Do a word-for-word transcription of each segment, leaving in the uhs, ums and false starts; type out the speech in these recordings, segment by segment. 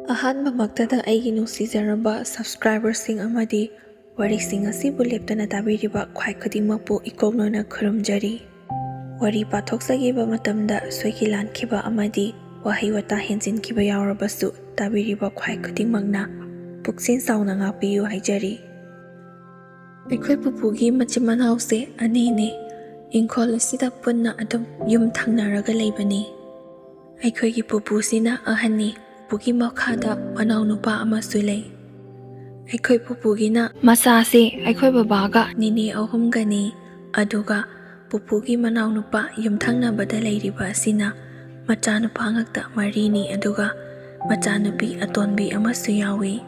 ꯑꯍꯥꯟꯕꯃꯛꯇꯗ ꯑꯩꯒꯤ ꯅꯨꯡꯁꯤꯖꯔꯕ subscriberꯁꯤꯡ ꯑꯃꯗꯤ ꯋꯥꯔꯤꯁꯤꯡ ꯑꯁꯤꯕꯨ ꯂꯦꯞꯇꯅ ꯇꯥꯕꯤꯔꯤꯕ ꯈ꯭ꯋꯥꯏ ꯈꯨꯗꯤꯡꯃꯛꯄꯨ ꯏꯀꯣꯛꯅꯅ ꯈꯨꯔꯨꯝꯖꯔꯤ꯫ ꯋꯥꯔꯤ ꯄꯥꯊꯣꯛꯆꯈꯤꯕ ꯃꯇꯝꯗ ꯁꯣꯏꯈꯤ ꯂꯥꯟꯈꯤꯕ ꯑꯃꯗꯤ ꯋꯥꯍꯩ ꯋꯥꯇꯥ ꯍꯦꯟꯖꯤꯟꯈꯤꯕ ꯌꯥꯎꯔꯕꯁꯨ ꯇꯥꯕꯤꯔꯤꯕ ꯈ꯭ꯋꯥꯏ ꯈꯨꯗꯤꯡꯃꯛꯅ ꯄꯨꯛꯁꯦꯜ ꯆꯥꯎꯅ ꯉꯥꯛꯄꯤꯌꯨ ꯍꯥꯏꯖꯔꯤ꯫ ꯑꯩꯈꯣꯏ ꯄꯨꯄꯨꯒꯤ ꯃꯆꯤꯟ ꯃꯅꯥꯎꯁꯦ ꯑꯅꯤꯅꯤ꯫ ꯏꯪꯈꯣꯜ ꯑꯁꯤꯗ ꯄꯨꯟꯅ ꯑꯗꯨꯝ ꯌꯨꯝ ꯊꯪꯅꯔꯒ ꯂꯩꯕꯅꯤ꯫ ꯑꯩꯈꯣꯏꯒꯤ ꯄꯨꯄꯨꯁꯤꯅ ꯑꯍꯟꯅꯤ꯫ ꯄꯨꯄꯨꯒꯤ ꯃꯈꯥꯗ ꯃꯅꯥꯎꯅꯨꯄꯥ ꯑꯃꯁꯨ ꯂꯩ꯫ ꯑꯩꯈꯣꯏ ꯄꯨꯄꯨꯒꯤꯅ ꯃꯆꯥꯁꯦ ꯑꯩꯈꯣꯏ ꯕꯕꯥꯒ ꯅꯤꯅꯦ ꯑꯍꯨꯝꯒꯅꯤ꯫ ꯑꯗꯨꯒ ꯄꯨꯄꯨꯒꯤ ꯃꯅꯥꯎꯅꯨꯄꯥ ꯌꯨꯝꯊꯪꯅꯕꯗ ꯂꯩꯔꯤꯕ ꯑꯁꯤꯅ ꯃꯆꯥꯅꯨꯄꯥ ꯉꯥꯛꯇ ꯃꯔꯤꯅꯤ, ꯑꯗꯨꯒ ꯃꯆꯥꯅꯨꯄꯤ ꯑꯇꯣꯟꯕꯤ ꯑꯃꯁꯨ ꯌꯥꯎꯏ꯫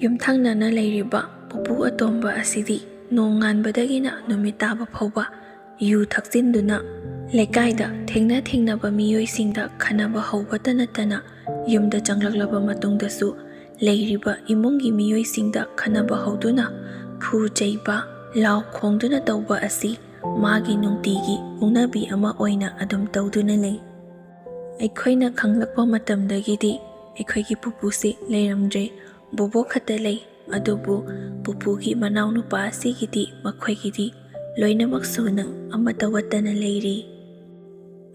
ꯌꯨꯝꯊꯪꯅꯅ ꯂꯩꯔꯤꯕ ꯄꯨꯄꯨ ꯑꯇꯣꯝꯕ ꯑꯁꯤꯗꯤ ꯅꯣꯡꯉꯥꯟꯕꯗꯒꯤꯅ ꯅꯨꯃꯤꯠ ꯇꯥꯕ ꯐꯥꯎꯕ ꯌꯨ ꯊꯛꯆꯤꯟꯗꯨꯅ ꯂꯩꯀꯥꯏꯗ ꯊꯦꯡꯅ ꯊꯦꯡꯅꯕ ꯃꯤꯑꯣꯏꯁꯤꯡꯗ ꯈꯠꯅꯕ ꯍꯧꯕꯇ ꯅꯠꯇꯅ ꯌꯨꯝꯗ ꯆꯪꯂꯛꯂꯕ ꯃꯇꯨꯡꯗꯁꯨ ꯂꯩꯔꯤꯕ ꯏꯃꯨꯡꯒꯤ ꯃꯤꯑꯣꯏꯁꯤꯡꯗ ꯈꯠꯅꯕ ꯍꯧꯗꯨꯅ ꯐꯨ ꯆꯩꯕ, ꯂꯥꯎ ꯈꯣꯡꯗꯨꯅ ꯇꯧꯕ ꯑꯁꯤ ꯃꯥꯒꯤ ꯅꯨꯡꯇꯤꯒꯤ ꯍꯧꯅꯕꯤ ꯑꯃ ꯑꯣꯏꯅ ꯑꯗꯨꯝ ꯇꯧꯗꯨꯅ ꯂꯩ꯫ ꯑꯩꯈꯣꯏꯅ ꯈꯪꯂꯛꯄ ꯃꯇꯝꯗꯒꯤꯗꯤ ꯑꯩꯈꯣꯏꯒꯤ ꯄꯨꯄꯨꯁꯤ ꯂꯩꯔꯝꯗ꯭ꯔꯦ꯫ ꯕꯣꯕꯣꯛ ꯈꯛꯇ ꯂꯩ꯫ ꯑꯗꯨꯕꯨ ꯄꯨꯄꯨꯒꯤ ꯃꯅꯥꯎꯅꯨꯄꯥ ꯑꯁꯤꯒꯤꯗꯤ ꯃꯈꯣꯏꯒꯤꯗꯤ ꯂꯣꯏꯅꯃꯛ ꯁꯨꯅ ꯑꯃꯠꯇ ꯋꯥꯠꯇꯅ ꯂꯩꯔꯤ꯫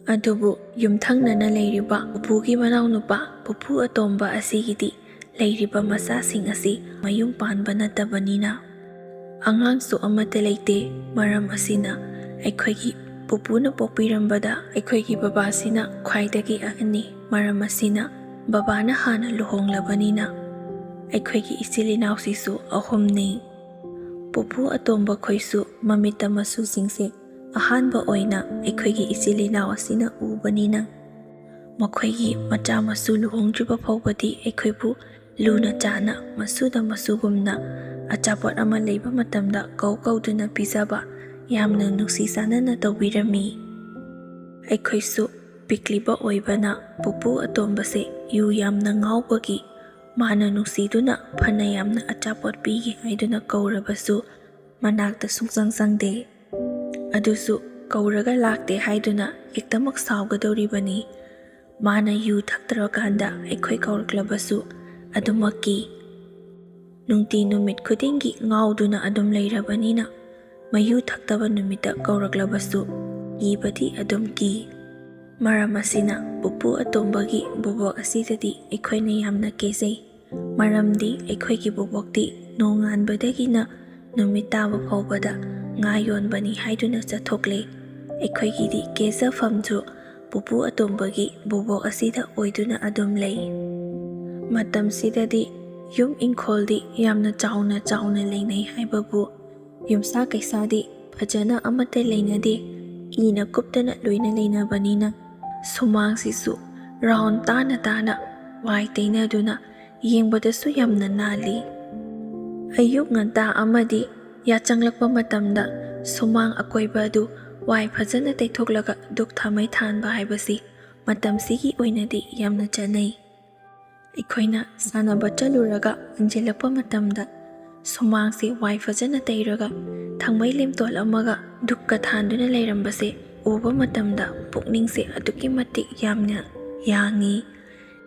ꯑꯗꯨꯕꯨ ꯌꯨꯝꯊꯪꯅꯅ ꯂꯩꯔꯤꯕ ꯄꯨꯄꯨꯒꯤ ꯃꯅꯥꯎꯅꯨꯄꯥ ꯄꯨꯄꯨ ꯑꯇꯣꯝꯕ ꯑꯁꯤꯒꯤꯗꯤ ꯂꯩꯔꯤꯕ ꯃꯆꯥꯁꯤꯡ ꯑꯁꯤ ꯃꯌꯨꯝ ꯄꯥꯟꯕ ꯅꯠꯇꯕꯅꯤꯅ ꯑꯉꯥꯡꯁꯨ ꯑꯃꯠꯇ ꯂꯩꯇꯦ꯫ ꯃꯔꯝ ꯑꯁꯤꯅ ꯑꯩꯈꯣꯏꯒꯤ ꯄꯨꯄꯨꯅ ꯄꯣꯛꯄꯤꯔꯝꯕꯗ ꯑꯩꯈꯣꯏꯒꯤ ꯕꯕꯥꯁꯤꯅ ꯈ꯭ꯋꯥꯏꯗꯒꯤ ꯑꯍꯟꯅꯤ꯫ ꯃꯔꯝ ꯑꯁꯤꯅ ꯕꯕꯥꯅ ꯍꯥꯟꯅ ꯂꯨꯍꯣꯡꯂꯕꯅꯤꯅ ꯑꯩꯈꯣꯏꯒꯤ ꯏꯆꯤꯜ ꯏꯅꯥꯎꯁꯤꯁꯨ ꯑꯍꯨꯝꯅꯤ꯫ ꯄꯨꯄꯨ ꯑꯇꯣꯝꯕ ꯈꯣꯏꯁꯨ ꯃꯃꯤꯠꯇ ꯃꯁꯨꯁꯤꯡꯁꯦ ꯑꯍꯥꯟꯕ ꯑꯣꯏꯅ ꯑꯩꯈꯣꯏꯒꯤ ꯏꯆꯤꯜ ꯏꯅꯥꯎ ꯑꯁꯤꯅ ꯎꯕꯅꯤꯅ ꯃꯈꯣꯏꯒꯤ ꯃꯆꯥ ꯃꯁꯨ ꯂꯨꯍꯣꯡꯗ꯭ꯔꯤꯕ ꯐꯥꯎꯕꯗꯤ ꯑꯩꯈꯣꯏꯕꯨ ꯂꯨꯅ ꯆꯥꯅ ꯃꯁꯨꯗ ꯃꯁꯨꯒꯨꯝꯅ ꯑꯆꯥꯄꯣꯠ ꯑꯃ ꯂꯩꯕ ꯃꯇꯝꯗ ꯀꯧ ꯀꯧꯗꯨꯅ ꯄꯤꯖꯕ ꯌꯥꯝꯅ ꯅꯨꯡꯁꯤ ꯆꯥꯟꯅꯅ ꯇꯧꯕꯤꯔꯝꯃꯤ꯫ ꯑꯩꯈꯣꯏꯁꯨ ꯄꯤꯛꯂꯤꯕ ꯑꯣꯏꯕꯅ ꯄꯨꯄꯨ ꯑꯇꯣꯝꯕꯁꯦ ꯌꯨ ꯌꯥꯝꯅ ꯉꯥꯎꯕꯒꯤ ꯃꯥꯅ ꯅꯨꯡꯁꯤꯗꯨꯅ ꯐꯅ ꯌꯥꯝꯅ ꯑꯆꯥꯄꯣꯠ ꯄꯤꯒꯦ ꯍꯥꯏꯗꯨꯅ ꯀꯧꯔꯕꯁꯨ ꯃꯅꯥꯛꯇ ꯁꯨꯡꯆꯪ ꯆꯪꯗꯦ꯫ ꯑꯗꯨꯁꯨ ꯀꯧꯔꯒ ꯂꯥꯛꯇꯦ ꯍꯥꯏꯗꯨꯅ ꯍꯦꯛꯇꯃꯛ ꯁꯥꯎꯒꯗꯧꯔꯤꯕꯅꯤ꯫ ꯃꯥꯅ ꯌꯨ ꯊꯛꯇ꯭ꯔꯀꯥꯟꯗ ꯑꯩꯈꯣꯏ ꯀꯧꯔꯛꯂꯕꯁꯨ ꯑꯗꯨꯃꯛ ꯀꯤ꯫ ꯅꯨꯡꯇꯤ ꯅꯨꯃꯤꯠ ꯈꯨꯗꯤꯡꯒꯤ ꯉꯥꯎꯗꯨꯅ ꯑꯗꯨꯝ ꯂꯩꯔꯕꯅꯤꯅ, ꯃꯌꯨ ꯊꯛꯇꯕ ꯅꯨꯃꯤꯠꯇ ꯀꯧꯔꯛꯂꯕꯁꯨ ꯀꯤꯕꯗꯤ ꯑꯗꯨꯝ ꯀꯤ꯫ ꯃꯔꯝ ꯑꯁꯤꯅ ꯄꯨꯄꯨ ꯑꯇꯣꯝꯕꯒꯤ ꯕꯣꯕꯣꯛ ꯑꯁꯤꯗꯗꯤ ꯑꯩꯈꯣꯏꯅ ꯌꯥꯝꯅ ꯀꯤꯖꯩ꯫ ꯃꯔꯝꯗꯤ ꯑꯩꯈꯣꯏꯒꯤ ꯕꯣꯕꯣꯛꯇꯤ ꯅꯣꯡꯉꯥꯟꯕꯗꯒꯤꯅ ꯅꯨꯃꯤꯠ ꯇꯥꯕ ꯐꯥꯎꯕꯗ ꯉꯥ ꯌꯣꯟꯕꯅꯤ ꯍꯥꯏꯗꯨꯅ ꯆꯠꯊꯣꯛꯂꯦ꯫ ꯑꯩꯈꯣꯏꯒꯤꯗꯤ ꯀꯦꯖꯐꯝꯁꯨ ꯄꯨꯄꯨ ꯑꯇꯣꯝꯕꯒꯤ ꯕꯣꯕꯣꯛ ꯑꯁꯤꯗ ꯑꯣꯏꯗꯨꯅ ꯑꯗꯨꯝ ꯂꯩ꯫ ꯃꯇꯝꯁꯤꯗꯗꯤ ꯌꯨꯝ ꯏꯪꯈꯣꯜꯗꯤ ꯌꯥꯝꯅ ꯆꯥꯎꯅ ꯆꯥꯎꯅ ꯂꯩꯅꯩ ꯍꯥꯏꯕꯕꯨ, ꯌꯨꯝꯁꯥ ꯀꯩꯁꯥꯗꯤ ꯐꯖꯅ ꯑꯃꯠꯇ ꯂꯩꯅꯗꯦ꯫ ꯏꯅ ꯀꯨꯞꯇꯅ ꯂꯣꯏꯅ ꯂꯩꯅꯕꯅꯤꯅ, ꯁꯨꯃꯥꯡꯁꯤꯁꯨ ꯔꯥꯎꯟ ꯇꯥꯅ ꯇꯥꯅ ꯋꯥꯏ ꯇꯩꯅꯗꯨꯅ ꯌꯦꯡꯕꯗꯁꯨ ꯌꯥꯝꯅ ꯅꯥꯜꯂꯤ꯫ ꯑꯌꯨꯛ ꯉꯟꯇꯥ ꯑꯃꯗꯤ ꯌꯥꯆꯪꯂꯛꯄ ꯃꯇꯝꯗ ꯁꯨꯃꯥꯡ ꯑꯀꯣꯏꯕ ꯑꯗꯨ ꯋꯥꯏ ꯐꯖꯅ ꯇꯩꯊꯣꯛꯂꯒ ꯙꯨꯛ ꯊꯥꯃꯩ ꯊꯥꯟꯕ ꯍꯥꯏꯕꯁꯤ ꯃꯇꯝꯁꯤꯒꯤ ꯑꯣꯏꯅꯗꯤ ꯌꯥꯝꯅ ꯆꯠꯅꯩ꯫ ꯑꯩꯈꯣꯏꯅ ꯁꯥꯟꯅꯕ ꯆꯠꯂꯨꯔꯒ ꯍꯟꯖꯤꯜꯂꯛꯄ ꯃꯇꯝꯗ ꯁꯨꯃꯥꯡꯁꯤ ꯋꯥꯏ ꯐꯖꯅ ꯇꯩꯔꯒ ꯊꯥꯃꯩ ꯂꯦꯝꯇꯣꯜ ꯑꯃꯒ ꯙꯨꯛꯀ ꯊꯥꯟꯗꯨꯅ ꯂꯩꯔꯝꯕꯁꯦ ꯎꯕ ꯃꯇꯝꯗ ꯄꯨꯛꯅꯤꯡꯁꯦ ꯑꯗꯨꯛꯀꯤ ꯃꯇꯤꯛ ꯌꯥꯝꯅ ꯌꯥꯡꯉꯤ꯫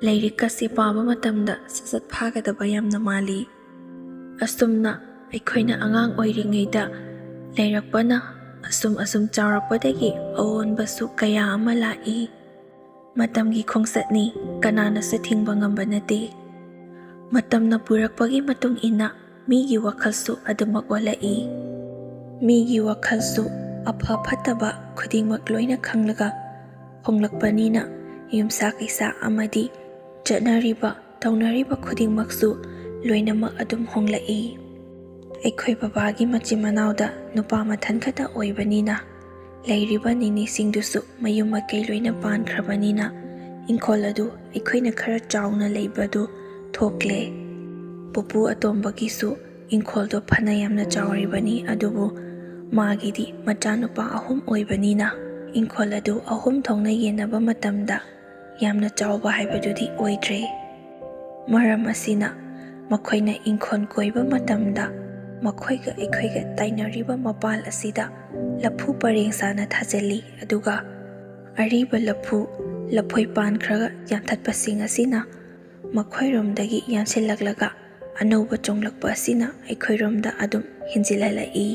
ꯂꯥꯏꯔꯤꯛꯀꯁꯦ ꯄꯥꯕ ꯃꯇꯝꯗ ꯁꯠ ꯁꯠ ꯐꯥꯒꯗꯕ ꯌꯥꯝꯅ ꯃꯥꯜꯂꯤ꯫ ꯑꯁꯨꯝꯅ ꯑꯩꯈꯣꯏꯅ ꯑꯉꯥꯡ ꯑꯣꯏꯔꯤꯉꯩꯗ ꯂꯩꯔꯛꯄꯅ ꯑꯁꯨꯝ ꯑꯁꯨꯝ ꯆꯥꯎꯔꯛꯄꯗꯒꯤ ꯑꯑꯣꯟꯕꯁꯨ ꯀꯌꯥ ꯑꯃ ꯂꯥꯛꯏ꯫ ꯃꯇꯝꯒꯤ ꯈꯣꯡꯆꯠꯅꯤ, ꯀꯅꯥꯅꯁꯨ ꯊꯤꯡꯕ ꯉꯝꯕ ꯅꯠꯇꯦ꯫ ꯃꯇꯝꯅ ꯄꯨꯔꯛꯄꯒꯤ ꯃꯇꯨꯡ ꯏꯟꯅ ꯃꯤꯒꯤ ꯋꯥꯈꯜꯁꯨ ꯑꯗꯨꯃꯛ ꯑꯣꯜꯂꯛꯏ꯫ ꯃꯤꯒꯤ ꯋꯥꯈꯜꯁꯨ ꯑꯐ ꯐꯠꯇꯕ ꯈꯨꯗꯤꯡꯃꯛ ꯂꯣꯏꯅ ꯈꯪꯂꯒ ꯍꯣꯡꯂꯛꯄꯅꯤꯅ, ꯌꯨꯝꯁꯥ ꯀꯩꯁꯥ ꯑꯃꯗꯤ ꯆꯠꯅꯔꯤꯕ ꯇꯧꯅꯔꯤꯕ ꯈꯨꯗꯤꯡꯃꯛꯁꯨ ꯂꯣꯏꯅꯃꯛ ꯑꯗꯨꯝ ꯍꯣꯡꯂꯛꯏ꯫ ꯑꯩꯈꯣꯏ ꯕꯕꯥꯒꯤ ꯃꯆꯤꯟ ꯃꯅꯥꯎꯗ ꯅꯨꯄꯥ ꯃꯊꯟ ꯈꯛꯇ ꯑꯣꯏꯕꯅꯤꯅ, ꯂꯩꯔꯤꯕ ꯅꯤꯅꯦꯁꯤꯡꯗꯨꯁꯨ ꯃꯌꯨꯝ ꯃꯀꯩ ꯂꯣꯏꯅ ꯄꯥꯟꯈ꯭ꯔꯕꯅꯤꯅ, ꯏꯪꯈꯣꯜ ꯑꯗꯨ ꯑꯩꯈꯣꯏꯅ ꯈꯔ ꯆꯥꯎꯅ ꯂꯩꯕꯗꯨ ꯊꯣꯛꯂꯦ꯫ ꯄꯨꯄꯨ ꯑꯇꯣꯝꯕꯒꯤꯁꯨ ꯏꯪꯈꯣꯜꯗꯣ ꯐꯅ ꯌꯥꯝꯅ ꯆꯥꯎꯔꯤꯕꯅꯤ, ꯑꯗꯨꯕꯨ ꯃꯥꯒꯤꯗꯤ ꯃꯆꯥꯅꯨꯄꯥ ꯑꯍꯨꯝ ꯑꯣꯏꯕꯅꯤꯅ, ꯏꯪꯈꯣꯜ ꯑꯗꯨ ꯑꯍꯨꯝ ꯊꯣꯛꯅ ꯌꯦꯟꯅꯕ ꯃꯇꯝꯗ ꯌꯥꯝꯅ ꯆꯥꯎꯕ ꯍꯥꯏꯕꯗꯨꯗꯤ ꯑꯣꯏꯗ꯭ꯔꯦ꯫ ꯃꯔꯝ ꯑꯁꯤꯅ, ꯃꯈꯣꯏꯅ ꯏꯪꯈꯣꯜ ꯀꯣꯏꯕ ꯃꯇꯝꯗ ꯃꯈꯣꯏꯒ ꯑꯩꯈꯣꯏꯒ ꯇꯥꯏꯅꯔꯤꯕ ꯃꯄꯥꯜ ꯑꯁꯤꯗ ꯂꯐꯨ ꯄꯔꯦꯡ ꯁꯥꯅ ꯊꯥꯖꯤꯜꯂꯤ, ꯑꯗꯨꯒ ꯑꯔꯤꯕ ꯂꯐꯨ, ꯂꯐꯣꯏ ꯄꯥꯟꯈ꯭ꯔꯒ ꯌꯥꯟꯊꯠꯄꯁꯤꯡ ꯑꯁꯤꯅ ꯃꯈꯣꯏꯔꯣꯝꯗꯒꯤ ꯌꯥꯟꯁꯤꯜꯂꯛꯂꯒ ꯑꯅꯧꯕ ꯆꯣꯡꯂꯛꯄ ꯑꯁꯤꯅ ꯑꯩꯈꯣꯏꯔꯣꯝꯗ ꯑꯗꯨꯝ ꯍꯦꯟꯖꯤꯜꯍꯜꯂꯛꯏ꯫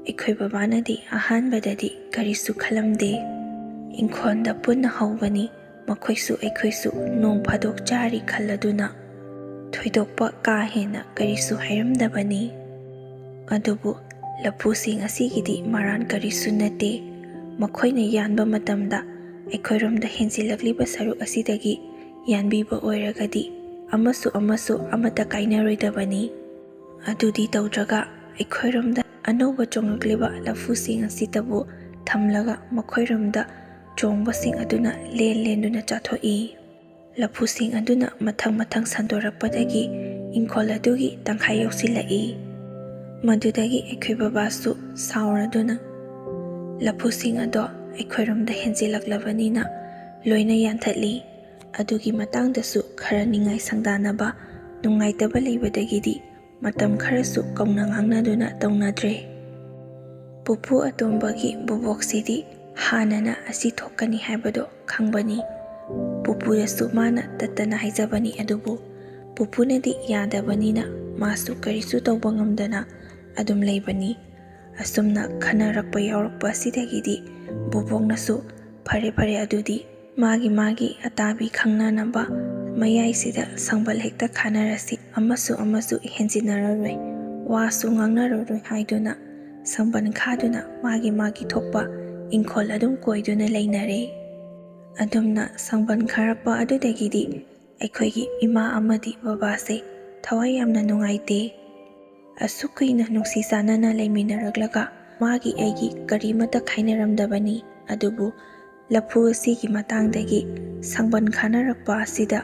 ꯑꯩꯈꯣꯏ ꯕꯕꯥꯅꯗꯤ ꯑꯍꯥꯟꯕꯗꯗꯤ ꯀꯔꯤꯁꯨ ꯈꯜꯂꯝꯗꯦ꯫ ꯏꯪꯈꯣꯜꯗ ꯄꯨꯟꯅ ꯍꯧꯕꯅꯤ, ꯃꯈꯣꯏꯁꯨ ꯑꯩꯈꯣꯏꯁꯨ ꯅꯣꯡ ꯐꯥꯗꯣꯛ ꯆꯥꯔꯤ ꯈꯜꯂꯗꯨꯅ ꯊꯣꯏꯗꯣꯛꯄ ꯀꯥ ꯍꯦꯟꯅ ꯀꯔꯤꯁꯨ ꯍꯥꯏꯔꯝꯗꯕꯅꯤ꯫ ꯑꯗꯨꯕꯨ ꯂꯐꯨꯁꯤꯡ ꯑꯁꯤꯒꯤꯗꯤ ꯃꯔꯥꯟ ꯀꯔꯤꯁꯨ ꯅꯠꯇꯦ꯫ ꯃꯈꯣꯏꯅ ꯌꯥꯟꯕ ꯃꯇꯝꯗ ꯑꯩꯈꯣꯏꯔꯣꯝꯗ ꯍꯦꯟꯖꯤꯜꯂꯛꯂꯤꯕ ꯁꯔꯨꯛ ꯑꯁꯤꯗꯒꯤ ꯌꯥꯟꯕꯤꯕ ꯑꯣꯏꯔꯒꯗꯤ ꯑꯃꯁꯨ ꯑꯃꯁꯨ ꯑꯃꯠꯇ ꯀꯥꯏꯅꯔꯣꯏꯗꯕꯅꯤ꯫ ꯑꯗꯨꯗꯤ ꯇꯧꯗ꯭ꯔꯒ ꯑꯩꯈꯣꯏꯔꯣꯝꯗ ꯑꯅꯧꯕ ꯆꯣꯡꯂꯛꯂꯤꯕ ꯂꯐꯨꯁꯤꯡ ꯑꯁꯤꯇꯕꯨ ꯊꯝꯂꯒ ꯃꯈꯣꯏꯔꯣꯝꯗ ꯆꯣꯡꯕꯁꯤꯡ ꯑꯗꯨꯅ ꯂꯦꯟ ꯂꯦꯟꯗꯨꯅ ꯆꯥꯊꯣꯛꯏ꯫ ꯂꯐꯨꯁꯤꯡ ꯑꯗꯨꯅ ꯃꯊꯪ ꯃꯊꯪ ꯁꯟꯗꯣꯔꯛꯄꯗꯒꯤ ꯏꯪꯈꯣꯜ ꯑꯗꯨꯒꯤ ꯇꯪꯈꯥꯏ ꯌꯧꯁꯤꯜꯂꯛꯏ꯫ ꯃꯗꯨꯗꯒꯤ ꯑꯩꯈꯣꯏ ꯕꯕꯥꯁꯨ ꯁꯥꯎꯔꯗꯨꯅ ꯂꯐꯨꯁꯤꯡ ꯑꯗꯣ ꯑꯩꯈꯣꯏꯔꯣꯝꯗ ꯍꯦꯟꯖꯤꯜꯂꯛꯂꯕꯅꯤꯅ ꯂꯣꯏꯅ ꯌꯥꯟꯊꯠꯂꯤ꯫ ꯑꯗꯨꯒꯤ ꯃꯇꯥꯡꯗꯁꯨ ꯈꯔ ꯅꯤꯡꯉꯥꯏ ꯁꯪꯗꯥꯅꯕ ꯅꯨꯡꯉꯥꯏꯇꯕ ꯂꯩꯕꯗꯒꯤꯗꯤ ꯃꯇꯝ ꯈꯔꯁꯨ ꯀꯧꯅ ꯉꯥꯡꯅꯗꯨꯅ ꯇꯧꯅꯗ꯭ꯔꯦ꯫ ꯄꯨꯄꯨ ꯑꯇꯣꯝꯕꯒꯤ ꯕꯣꯕꯣꯛꯁꯤꯗꯤ ꯍꯥꯟꯅꯅ ꯑꯁꯤ ꯊꯣꯛꯀꯅꯤ ꯍꯥꯏꯕꯗꯣ ꯈꯪꯕꯅꯤ꯫ ꯄꯨꯄꯨꯗꯁꯨ ꯃꯥꯅ ꯇꯠꯇꯅ ꯍꯥꯏꯖꯕꯅꯤ, ꯑꯗꯨꯕꯨ ꯄꯨꯄꯨꯅꯗꯤ ꯌꯥꯗꯕꯅꯤꯅ ꯃꯥꯁꯨ ꯀꯔꯤꯁꯨ ꯇꯧꯕ ꯉꯝꯗꯅ ꯑꯗꯨꯝ ꯂꯩꯕꯅꯤ꯫ ꯑꯁꯨꯝꯅ ꯈꯟꯅꯔꯛꯄ ꯌꯥꯎꯔꯛꯄ ꯑꯁꯤꯗꯒꯤꯗꯤ ꯕꯣꯕꯣꯛꯅꯁꯨ "ꯐꯔꯦ ꯐꯔꯦ, ꯑꯗꯨꯗꯤ ꯃꯥꯒꯤ ꯃꯥꯒꯤ ꯑꯇꯥꯕꯤ ꯈꯪꯅꯅꯕ ꯃꯌꯥꯏꯁꯤꯗ ꯁꯪꯕꯜ ꯍꯦꯛꯇ ꯈꯥꯅꯔꯁꯤ, ꯑꯃꯁꯨ ꯑꯃꯁꯨ ꯍꯦꯟꯖꯤꯟꯅꯔꯔꯣꯏ, ꯋꯥꯁꯨ ꯉꯥꯡꯅꯔꯔꯣꯏ" ꯍꯥꯏꯗꯨꯅ ꯁꯪꯕꯜ ꯈꯥꯗꯨꯅ ꯃꯥꯒꯤ ꯃꯥꯒꯤ ꯊꯣꯛꯄ ꯏꯪꯈꯣꯜ ꯑꯗꯨꯝ ꯀꯣꯏꯗꯨꯅ ꯂꯩꯅꯔꯦ꯫ ꯑꯗꯨꯝꯅ ꯁꯪꯕꯜ ꯈꯥꯔꯛꯄ ꯑꯗꯨꯗꯒꯤꯗꯤ ꯑꯩꯈꯣꯏꯒꯤ ꯏꯃꯥ ꯑꯃꯗꯤ ꯕꯕꯥꯁꯦ ꯊꯋꯥꯏ ꯌꯥꯝꯅ ꯅꯨꯡꯉꯥꯏꯇꯦ꯫ ꯑꯁꯨꯛ ꯀꯨꯏꯅ ꯅꯨꯡꯁꯤ ꯆꯥꯟꯅꯅ ꯂꯩꯃꯤꯟꯅꯔꯛꯂꯒ ꯃꯥꯒꯤ ꯑꯩꯒꯤ ꯀꯔꯤꯃꯠꯇ ꯈꯥꯏꯅꯔꯝꯗꯕꯅꯤ, ꯑꯗꯨꯕꯨ ꯂꯐꯨ ꯑꯁꯤꯒꯤ ꯃꯇꯥꯡꯗꯒꯤ ꯁꯪꯕꯟ ꯈꯥꯅꯔꯛꯄ ꯑꯁꯤꯗ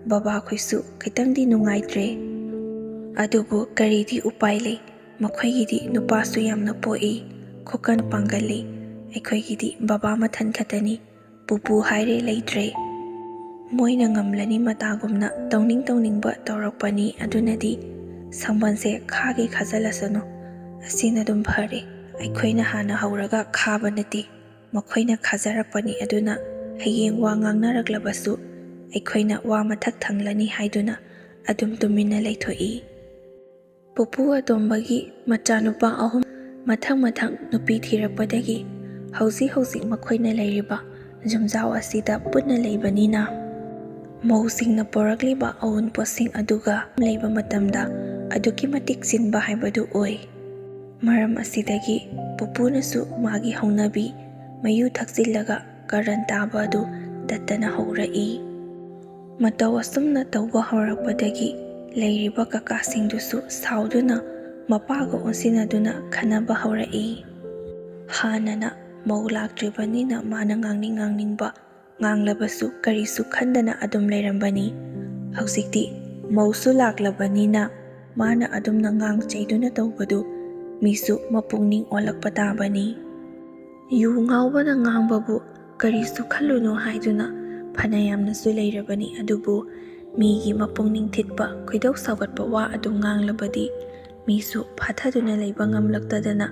ꯕꯕꯥꯈꯣꯏꯁꯨ ꯈꯤꯇꯪꯗꯤ ꯅꯨꯡꯉꯥꯏꯇ꯭ꯔꯦ꯫ ꯑꯗꯨꯕꯨ ꯀꯔꯤꯗꯤ ꯎꯄꯥꯏ ꯂꯩ, ꯃꯈꯣꯏꯒꯤꯗꯤ ꯅꯨꯄꯥꯁꯨ ꯌꯥꯝꯅ ꯄꯣꯛꯏ, ꯈꯨꯀꯟ ꯄꯥꯡꯒꯜꯂꯤ, ꯑꯩꯈꯣꯏꯒꯤꯗꯤ ꯕꯕꯥ ꯃꯊꯟ ꯈꯛꯇꯅꯤ꯫ ꯄꯨꯄꯨ ꯍꯥꯏꯔꯦ ꯂꯩꯇ꯭ꯔꯦ꯫ ꯃꯣꯏꯅ ꯉꯝꯂꯅꯤ ꯃꯇꯥꯒꯨꯝꯅ ꯇꯧꯅꯤꯡ ꯇꯧꯅꯤꯡꯕ ꯇꯧꯔꯛꯄꯅꯤ꯫ ꯑꯗꯨꯅꯗꯤ ꯁꯪꯕꯟꯁꯦ ꯈꯥꯒꯦ ꯈꯥꯖꯤꯜꯂꯁꯅꯨ, ꯑꯁꯤꯅ ꯑꯗꯨꯝ ꯐꯔꯦ꯫ ꯑꯩꯈꯣꯏꯅ ꯍꯥꯟꯅ ꯍꯧꯔꯒ ꯈꯥꯕ ꯅꯠꯇꯦ, ꯃꯈꯣꯏꯅ ꯈꯥꯖꯔꯛꯄꯅꯤ꯫ ꯑꯗꯨꯅ ꯍꯌꯦꯡ ꯋꯥ ꯉꯥꯡꯅꯔꯛꯂꯕꯁꯨ ꯑꯩꯈꯣꯏꯅ ꯋꯥ ꯃꯊꯛ ꯊꯪꯂꯅꯤ ꯍꯥꯏꯗꯨꯅ ꯑꯗꯨꯝ ꯇꯨꯃꯤꯟꯅ ꯂꯩꯊꯣꯛꯏ꯫ ꯄꯨꯄꯨ ꯑꯇꯣꯝꯕꯒꯤ ꯃꯆꯥꯅꯨꯄꯥ ꯑꯍꯨꯝ ꯃꯊꯪ ꯃꯊꯪ ꯅꯨꯄꯤ ꯊꯤꯔꯛꯄꯗꯒꯤ ꯍꯧꯖꯤꯛ ꯍꯧꯖꯤꯛ ꯃꯈꯣꯏꯅ ꯂꯩꯔꯤꯕ ꯌꯨꯝꯖꯥꯎ ꯑꯁꯤꯗ ꯄꯨꯟꯅ ꯂꯩꯕꯅꯤꯅ, ꯃꯧꯁꯤꯡꯅ ꯄꯨꯔꯛꯂꯤꯕ ꯑꯎꯟꯄꯣꯠꯁꯤꯡ ꯑꯗꯨꯒ ꯂꯩꯕ ꯃꯇꯝꯗ ꯑꯗꯨꯛꯀꯤ ꯃꯇꯤꯛ ꯆꯤꯟꯕ ꯍꯥꯏꯕꯗꯨ ꯑꯣꯏ꯫ ꯃꯔꯝ ꯑꯁꯤꯗꯒꯤ ꯄꯨꯄꯨꯅꯁꯨ ꯃꯥꯒꯤ ꯍꯧꯅꯕꯤ ꯃꯌꯨ ꯊꯛꯆꯤꯜꯂꯒ ꯀꯔꯟ ꯇꯥꯕ ꯑꯗꯨ ꯇꯠꯇꯅ ꯍꯧꯔꯛꯏ꯫ ꯃꯇꯧ ꯑꯁꯨꯝꯅ ꯇꯧꯕ ꯍꯧꯔꯛꯄꯗꯒꯤ ꯂꯩꯔꯤꯕ ꯀꯀꯥꯁꯤꯡꯗꯨꯁꯨ ꯁꯥꯎꯗꯨꯅ ꯃꯄꯥꯒ ꯑꯣꯟꯁꯤꯟꯅꯗꯨꯅ ꯈꯟꯅꯕ ꯍꯧꯔꯛꯏ꯫ ꯍꯥꯟꯅꯅ ꯃꯧ ꯂꯥꯛꯇ꯭ꯔꯤꯕꯅꯤꯅ ꯃꯥꯅ ꯉꯥꯡꯅꯤꯡ ꯉꯥꯡꯅꯤꯡꯕ ꯉꯥꯡꯂꯕꯁꯨ ꯀꯔꯤꯁꯨ ꯈꯟꯗꯅ ꯑꯗꯨꯝ ꯂꯩꯔꯝꯕꯅꯤ꯫ ꯍꯧꯖꯤꯛꯇꯤ ꯃꯧꯁꯨ ꯂꯥꯛꯂꯕꯅꯤꯅ ꯃꯥꯅ ꯑꯗꯨꯝꯅ ꯉꯥꯡ ꯆꯩꯗꯨꯅ ꯇꯧꯕꯗꯨ ꯃꯤꯁꯨ ꯃꯄꯨꯛꯅꯤꯡ ꯑꯣꯜꯂꯛꯄ ꯇꯥꯕꯅꯤ꯫ ꯌꯨ ꯉꯥꯎꯕꯅ ꯉꯥꯡꯕꯕꯨ ꯀꯔꯤꯁꯨ ꯈꯜꯂꯨꯅꯨ ꯍꯥꯏꯗꯨꯅ ꯐꯅ ꯌꯥꯝꯅꯁꯨ ꯂꯩꯔꯕꯅꯤ, ꯑꯗꯨꯕꯨ ꯃꯤꯒꯤ ꯃꯄꯨꯛꯅꯤꯡ ꯊꯤꯠꯄ, ꯈꯣꯏꯗꯧ ꯁꯥꯎꯒꯠꯄ ꯋꯥ ꯑꯗꯨ ꯉꯥꯡꯂꯕꯗꯤ ꯃꯤꯁꯨ ꯐꯥꯊꯗꯨꯅ ꯂꯩꯕ ꯉꯝꯂꯛꯇꯗꯅ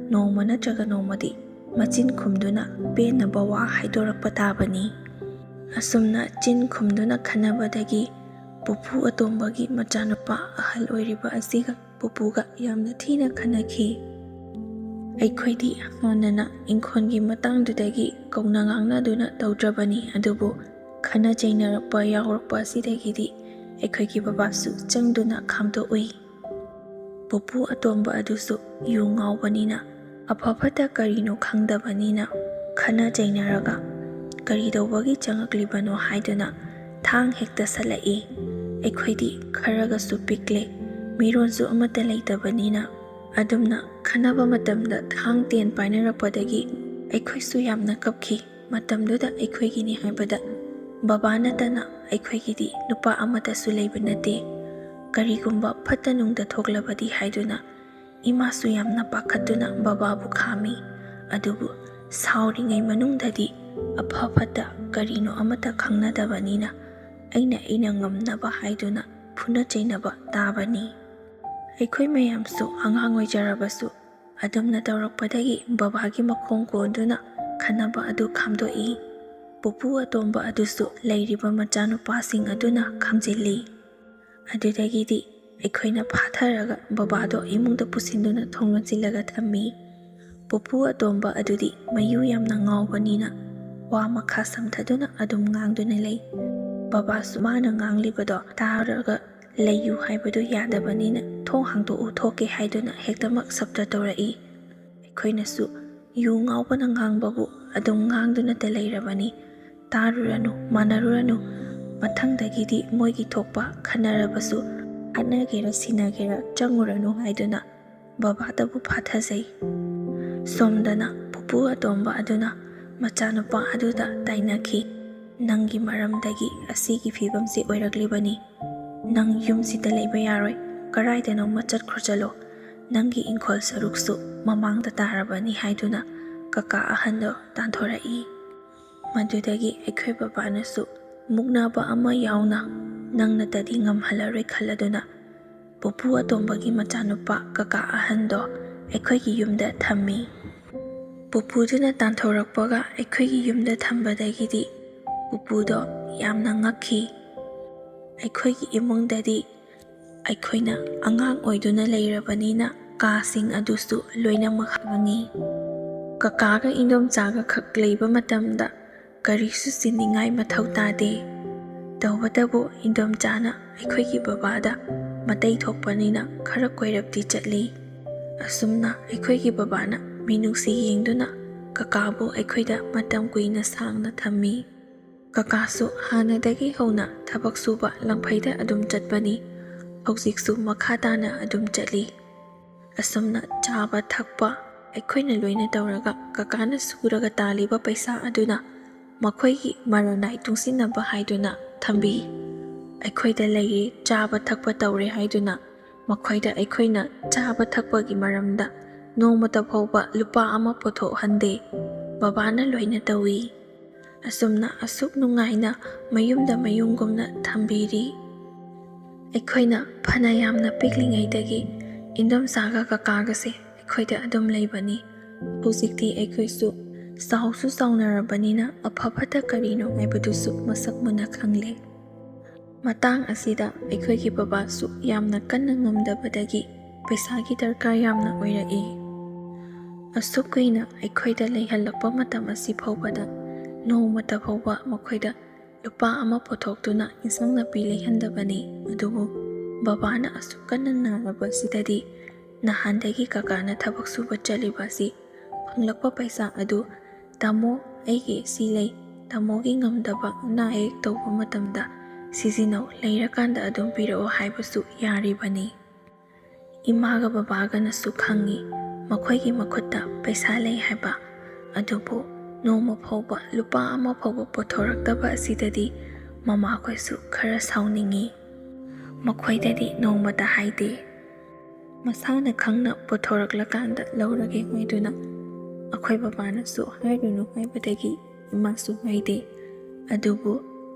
ꯅꯣꯡꯃ ꯅꯠꯇ꯭ꯔꯒ ꯅꯣꯡꯃꯗꯤ ꯃꯆꯤꯟ ꯈꯨꯝꯗꯨꯅ ꯄꯦꯟꯅꯕ ꯋꯥ ꯍꯥꯏꯗꯣꯔꯛꯄ ꯇꯥꯕꯅꯤ꯫ ꯑꯁꯨꯝꯅ ꯆꯤꯟ ꯈꯨꯝꯗꯨꯅ ꯈꯟꯅꯕꯗꯒꯤ ꯄꯨꯄꯨ ꯑꯇꯣꯝꯕꯒꯤ ꯃꯆꯥꯅꯨꯄꯥ ꯑꯍꯜ ꯑꯣꯏꯔꯤꯕ ꯑꯁꯤꯒ ꯄꯨꯄꯨꯒ ꯌꯥꯝꯅ ꯊꯤꯅ ꯈꯟꯅꯈꯤ꯫ ꯑꯩꯈꯣꯏꯗꯤ ꯍꯥꯟꯅꯅ ꯏꯪꯈꯣꯜꯒꯤ ꯃꯇꯥꯡꯗꯨꯗꯒꯤ ꯀꯧꯅ ꯉꯥꯡꯅꯗꯨꯅ ꯇꯧꯗ꯭ꯔꯕꯅꯤ, ꯑꯗꯨꯕꯨ ꯈꯟꯅ ꯆꯩꯅꯔꯛꯄ ꯌꯥꯎꯔꯛꯄ ꯑꯁꯤꯗꯒꯤꯗꯤ ꯑꯩꯈꯣꯏꯒꯤ ꯕꯕꯥꯁꯨ ꯆꯪꯗꯨꯅ ꯈꯥꯝꯗꯣꯛꯎꯏ꯫ ꯄꯨꯄꯨ ꯑꯇꯣꯝꯕ ꯑꯗꯨꯁꯨ ꯌꯨ ꯉꯥꯎꯕꯅꯤꯅ, ꯑꯐ ꯐꯠꯇ ꯀꯔꯤꯅꯣ ꯈꯪꯗꯕꯅꯤꯅ, ꯈꯟꯅ ꯆꯩꯅꯔꯒ ꯀꯔꯤ ꯇꯧꯕꯒꯤ ꯆꯪꯉꯛꯂꯤꯕꯅꯣ ꯍꯥꯏꯗꯨꯅ ꯊꯥꯡ ꯍꯦꯛꯇ ꯁꯠꯂꯛꯏ꯫ ꯑꯩꯈꯣꯏꯗꯤ ꯈꯔꯒꯁꯨ ꯄꯤꯛꯂꯦ, ꯃꯤꯔꯣꯟꯁꯨ ꯑꯃꯠꯇ ꯂꯩꯇꯕꯅꯤꯅ, ꯑꯗꯨꯝꯅ ꯈꯟꯅꯕ ꯃꯇꯝꯗ ꯊꯥꯡ ꯇꯦꯟ ꯄꯥꯏꯅꯔꯛꯄꯗꯒꯤ ꯑꯩꯈꯣꯏꯁꯨ ꯌꯥꯝꯅ ꯀꯞꯈꯤ꯫ ꯃꯇꯝꯗꯨꯗ ꯑꯩꯈꯣꯏꯒꯤꯅꯤ ꯍꯥꯏꯕꯗ ꯕꯕꯥ ꯅꯠꯇꯅ ꯑꯩꯈꯣꯏꯒꯤꯗꯤ ꯅꯨꯄꯥ ꯑꯃꯠꯇꯁꯨ ꯂꯩꯕ ꯅꯠꯇꯦ꯫ ꯀꯔꯤꯒꯨꯝꯕ ꯐꯠꯇ ꯅꯨꯡꯗ ꯊꯣꯛꯂꯕꯗꯤ ꯍꯥꯏꯗꯨꯅ ꯏꯃꯥꯁꯨ ꯌꯥꯝꯅ ꯄꯥꯈꯠꯇꯨꯅ ꯕꯕꯥꯕꯨ ꯈꯥꯝꯃꯤ꯫ ꯑꯗꯨꯕꯨ ꯁꯥꯎꯔꯤꯉꯩ ꯃꯅꯨꯡꯗꯗꯤ ꯑꯐ ꯐꯠꯇ ꯀꯔꯤꯅꯣ ꯑꯃꯠꯇ ꯈꯪꯅꯗꯕꯅꯤꯅ ꯑꯩꯅ ꯑꯩꯅ ꯉꯝꯅꯕ ꯍꯥꯏꯗꯨꯅ ꯐꯨꯅ ꯆꯩꯅꯕ ꯇꯥꯕꯅꯤ꯫ ꯑꯩꯈꯣꯏ ꯃꯌꯥꯝꯁꯨ ꯑꯉꯥꯡ ꯑꯣꯏꯖꯔꯕꯁꯨ ꯑꯗꯨꯝꯅ ꯇꯧꯔꯛꯄꯗꯒꯤ ꯕꯕꯥꯒꯤ ꯃꯈꯣꯡ ꯀꯣꯟꯗꯨꯅ ꯈꯟꯅꯕ ꯑꯗꯨ ꯈꯥꯝꯗꯣꯛꯏ꯫ ꯄꯨꯄꯨ ꯑꯇꯣꯝꯕ ꯑꯗꯨꯁꯨ ꯂꯩꯔꯤꯕ ꯃꯆꯥꯅꯨꯄꯥꯁꯤꯡ ꯑꯗꯨꯅ ꯈꯥꯝꯖꯤꯜꯂꯤ꯫ ꯑꯗꯨꯗꯒꯤꯗꯤ ꯑꯩꯈꯣꯏꯅ ꯐꯥꯊꯔꯒ ꯕꯕꯥꯗꯣ ꯏꯃꯨꯡꯗ ꯄꯨꯁꯤꯟꯗꯨꯅ ꯊꯣꯡ ꯂꯣꯟꯁꯤꯜꯂꯒ ꯊꯝꯃꯤ꯫ ꯄꯨꯄꯨ ꯑꯇꯣꯝꯕ ꯑꯗꯨꯗꯤ ꯃꯌꯨ ꯌꯥꯝꯅ ꯉꯥꯎꯕꯅꯤꯅ ꯋꯥ ꯃꯈꯥ ꯁꯝꯊꯗꯨꯅ ꯑꯗꯨꯝ ꯉꯥꯡꯗꯨꯅ ꯂꯩ꯫ ꯕꯕꯥꯁꯨ ꯃꯥꯅ ꯉꯥꯡꯂꯤꯕꯗꯣ ꯇꯥꯔꯒ ꯂꯩꯌꯨ ꯍꯥꯏꯕꯗꯨ ꯌꯥꯗꯕꯅꯤꯅ ꯊꯣꯡ ꯍꯥꯡꯗꯣꯛꯎ ꯊꯣꯛꯀꯦ ꯍꯥꯏꯗꯨꯅ ꯍꯦꯛꯇꯃꯛ ꯁꯞꯇ ꯇꯧꯔꯛꯏ꯫ ꯑꯩꯈꯣꯏꯅꯁꯨ ꯌꯨ ꯉꯥꯎꯕꯅ ꯉꯥꯡꯕꯕꯨ ꯑꯗꯨꯝ ꯉꯥꯡꯗꯨꯅꯇ ꯂꯩꯔꯕꯅꯤ꯫ ꯇꯥꯔꯨꯔꯅꯨ, ꯃꯥꯟꯅꯔꯨꯔꯅꯨ꯫ ꯃꯊꯪꯗꯒꯤꯗꯤ ꯃꯣꯏꯒꯤ ꯊꯣꯛꯄ ꯈꯟꯅꯔꯕꯁꯨ ꯍꯥꯠꯅꯒꯦꯔꯥ ꯁꯤꯅꯒꯦꯔꯥ ꯆꯪꯉꯨꯔꯅꯨ ꯍꯥꯏꯗꯨꯅ ꯕꯕꯥꯗꯕꯨ ꯐꯥꯊꯖꯩ꯫ ꯁꯣꯝꯗꯅ ꯄꯨꯄꯨ ꯑꯇꯣꯝꯕ ꯑꯗꯨꯅ ꯃꯆꯥꯅꯨꯄꯥ ꯑꯗꯨꯗ ꯇꯥꯏꯅꯈꯤ꯫ "ꯅꯪꯒꯤ ꯃꯔꯝꯗꯒꯤ ꯑꯁꯤꯒꯤ ꯐꯤꯕꯝꯁꯤ ꯑꯣꯏꯔꯛꯂꯤꯕꯅꯤ꯫ ꯅꯪ ꯌꯨꯝꯁꯤꯗ ꯂꯩꯕ ꯌꯥꯔꯣꯏ, ꯀꯔꯥꯏꯗꯅꯣꯃ ꯆꯠꯈ꯭ꯔꯣ ꯆꯠꯂꯣ꯫ ꯅꯪꯒꯤ ꯏꯪꯈꯣꯜ ꯁꯔꯨꯛꯁꯨ ꯃꯃꯥꯡꯗ ꯇꯥꯔꯕꯅꯤ" ꯍꯥꯏꯗꯨꯅ ꯀꯀꯥ ꯑꯍꯟꯗꯣ ꯇꯥꯟꯊꯣꯔꯛꯏ꯫ ꯃꯗꯨꯗꯒꯤ ꯑꯩꯈꯣꯏ ꯕꯕꯥꯅꯁꯨ ꯃꯨꯛꯅꯕ ꯑꯃ ꯌꯥꯎꯅ ꯅꯪꯅꯇꯗꯤ ꯉꯝꯍꯜꯂꯔꯣꯏ ꯈꯜꯂꯗꯨꯅ ꯄꯨꯄꯨ ꯑꯇꯣꯝꯕꯒꯤ ꯃꯆꯥꯅꯨꯄꯥ ꯀꯀꯥ ꯑꯍꯟꯗꯣ ꯑꯩꯈꯣꯏꯒꯤ ꯌꯨꯝꯗ ꯊꯝꯃꯤ꯫ ꯄꯨꯄꯨꯗꯨꯅ ꯇꯥꯟꯊꯣꯔꯛꯄꯒ ꯑꯩꯈꯣꯏꯒꯤ ꯌꯨꯝꯗ ꯊꯝꯕꯗꯒꯤꯗꯤ ꯄꯨꯄꯨꯗꯣ ꯌꯥꯝꯅ ꯉꯛꯈꯤ꯫ ꯑꯩꯈꯣꯏꯒꯤ ꯏꯃꯨꯡꯗꯗꯤ ꯑꯩꯈꯣꯏꯅ ꯑꯉꯥꯡ ꯑꯣꯏꯗꯨꯅ ꯂꯩꯔꯕꯅꯤꯅ ꯀꯥꯁꯤꯡ ꯑꯗꯨꯁꯨ ꯂꯣꯏꯅꯃꯛ ꯍꯥꯡꯉꯤ꯫ ꯀꯀꯥꯒ ꯏꯟꯗꯣꯝꯆꯥꯒ ꯈꯛ ꯂꯩꯕ ꯃꯇꯝꯗ ꯀꯔꯤꯁꯨ ꯆꯤꯟꯅꯤꯡꯉꯥꯏ ꯃꯊꯧ ꯇꯥꯗꯦ꯫ ꯇꯧꯕꯇꯕꯨ ꯏꯟꯗꯣꯝꯆꯥꯅ ꯑꯩꯈꯣꯏꯒꯤ ꯕꯕꯥꯗ ꯃꯇꯩ ꯊꯣꯛꯄꯅꯤꯅ ꯈꯔ ꯀꯣꯏꯔꯞꯇꯤ ꯆꯠꯂꯤ꯫ ꯑꯁꯨꯝꯅ ꯑꯩꯈꯣꯏꯒꯤ ꯕꯕꯥꯅ ꯃꯤꯅꯨꯡꯁꯤ ꯌꯦꯡꯗꯨꯅ ꯀꯀꯥꯕꯨ ꯑꯩꯈꯣꯏꯗ ꯃꯇꯝ ꯀꯨꯏꯅ ꯁꯥꯡꯅ ꯊꯝꯃꯤ꯫ ꯀꯀꯥꯁꯨ ꯍꯥꯟꯅꯗꯒꯤ ꯍꯧꯅ ꯊꯕꯛ ꯁꯨꯕ ꯂꯪꯐꯩꯗ ꯑꯗꯨꯝ ꯆꯠꯄꯅꯤ꯫ ꯍꯧꯖꯤꯛꯁꯨ ꯃꯈꯥ ꯇꯥꯅ ꯑꯗꯨꯝ ꯆꯠꯂꯤ꯫ ꯑꯁꯨꯝꯅ ꯆꯥꯕ ꯊꯛꯄ ꯑꯩꯈꯣꯏꯅ ꯂꯣꯏꯅ ꯇꯧꯔꯒ ꯀꯀꯥꯅ ꯁꯨꯔꯒ ꯇꯥꯜꯂꯤꯕ ꯄꯩꯁꯥ ꯑꯗꯨꯅ ꯃꯈꯣꯏꯒꯤ ꯃꯔꯅꯥꯏ ꯇꯨꯡꯁꯤꯟꯅꯕ ꯍꯥꯏꯗꯨꯅ ꯊꯝꯕꯤ꯫ ꯑꯩꯈꯣꯏꯗ ꯂꯩꯔꯦ, ꯆꯥꯕ ꯊꯛꯄ ꯇꯧꯔꯦ ꯍꯥꯏꯗꯨꯅ ꯃꯈꯣꯏꯗ ꯑꯩꯈꯣꯏꯅ ꯆꯥꯕ ꯊꯛꯄꯒꯤ ꯃꯔꯝꯗ ꯅꯣꯡꯃꯇ ꯐꯥꯎꯕ ꯂꯨꯄꯥ ꯑꯃ ꯄꯨꯊꯣꯛꯍꯟꯗꯦ꯫ ꯕꯕꯥꯅ ꯂꯣꯏꯅ ꯇꯧꯏ꯫ ꯑꯁꯨꯝꯅ ꯑꯁꯨꯛ ꯅꯨꯡꯉꯥꯏꯅ ꯃꯌꯨꯝꯗ ꯃꯌꯨꯝꯒꯨꯝꯅ ꯊꯝꯕꯤꯔꯤ꯫ ꯑꯩꯈꯣꯏꯅ ꯐꯅ ꯌꯥꯝꯅ ꯄꯤꯛꯂꯤꯉꯩꯗꯒꯤ ꯏꯟꯗꯣꯝꯆꯥꯒ ꯀꯀꯥꯒꯁꯦ ꯑꯩꯈꯣꯏꯗ ꯑꯗꯨꯝ ꯂꯩꯕꯅꯤ꯫ ꯍꯧꯖꯤꯛꯇꯤ ꯑꯩꯈꯣꯏꯁꯨ ꯆꯥꯎꯁꯨ ꯆꯥꯎꯅꯔꯕꯅꯤꯅ ꯑꯐ ꯐꯠꯇ ꯀꯔꯤꯅꯣ ꯍꯥꯏꯕꯗꯨꯁꯨ ꯃꯁꯛ ꯃꯨꯟꯅ ꯈꯪꯂꯦ꯫ ꯃꯇꯥꯡ ꯑꯁꯤꯗ ꯑꯩꯈꯣꯏꯒꯤ ꯕꯕꯥꯁꯨ ꯌꯥꯝꯅ ꯀꯟꯅ ꯉꯝꯗꯕꯗꯒꯤ ꯄꯩꯁꯥꯒꯤ ꯗꯔꯀꯥꯔ ꯌꯥꯝꯅ ꯑꯣꯏꯔꯛꯏ꯫ ꯑꯁꯨꯛ ꯀꯨꯏꯅ ꯑꯩꯈꯣꯏꯗ ꯂꯩꯍꯜꯂꯛꯄ ꯃꯇꯝ ꯑꯁꯤ ꯐꯥꯎꯕꯗ ꯅꯣꯡꯃꯇ ꯐꯥꯎꯕ ꯃꯈꯣꯏꯗ ꯂꯨꯄꯥ ꯑꯃ ꯄꯨꯊꯣꯛꯇꯨꯅ ꯏꯟꯁꯥꯡ ꯅꯥꯄꯤ ꯂꯩꯍꯟꯗꯕꯅꯤ꯫ ꯑꯗꯨꯕꯨ ꯕꯕꯥꯅ ꯑꯁꯨꯛ ꯀꯟꯅ ꯅꯥꯔꯕꯁꯤꯗꯗꯤ ꯅꯍꯥꯟꯗꯒꯤ ꯀꯀꯥꯅ ꯊꯕꯛ ꯁꯨꯕ ꯆꯠꯂꯤꯕ ꯑꯁꯤ ꯐꯪꯂꯛꯄ ꯄꯩꯁꯥ ꯑꯗꯨ "ꯇꯥꯃꯣ, ꯑꯩꯒꯤ ꯁꯤ ꯂꯩ, ꯇꯥꯃꯣꯒꯤ ꯉꯝꯗꯕ ꯑꯅꯥ ꯑꯌꯦꯛ ꯇꯧꯕ ꯃꯇꯝꯗ ꯁꯤꯖꯤꯟꯅꯧ, ꯂꯩꯔꯀꯥꯟꯗ ꯑꯗꯨꯝ ꯄꯤꯔꯛꯑꯣ" ꯍꯥꯏꯕꯁꯨ ꯌꯥꯔꯤꯕꯅꯤ꯫ ꯏꯃꯥꯒ ꯕꯕꯥꯒꯅꯁꯨ ꯈꯪꯏ ꯃꯈꯣꯏꯒꯤ ꯃꯈꯨꯠꯇ ꯄꯩꯁꯥ ꯂꯩ ꯍꯥꯏꯕ, ꯑꯗꯨꯕꯨ ꯅꯣꯡꯃ ꯐꯥꯎꯕ ꯂꯨꯄꯥ ꯑꯃ ꯐꯥꯎꯕ ꯄꯨꯊꯣꯔꯛꯇꯕ ꯑꯁꯤꯗꯗꯤ ꯃꯃꯥꯈꯣꯏꯁꯨ ꯈꯔ ꯁꯥꯎꯅꯤꯡꯏ꯫ ꯃꯈꯣꯏꯗꯗꯤ ꯅꯣꯡꯃꯇ ꯍꯥꯏꯗꯦ꯫ ꯃꯁꯥꯅ ꯈꯪꯅ ꯄꯨꯊꯣꯔꯛꯂꯀꯥꯟꯗ ꯂꯧꯔꯒꯦ ꯍꯥꯏꯗꯨꯅ ꯑꯩꯈꯣꯏ ꯕꯕꯥꯅꯁꯨ ꯍꯥꯏꯔꯨꯅꯨ ꯍꯥꯏꯕꯗꯒꯤ ꯏꯃꯥꯁꯨ ꯍꯥꯏꯗꯦ꯫ ꯑꯗꯨꯕꯨ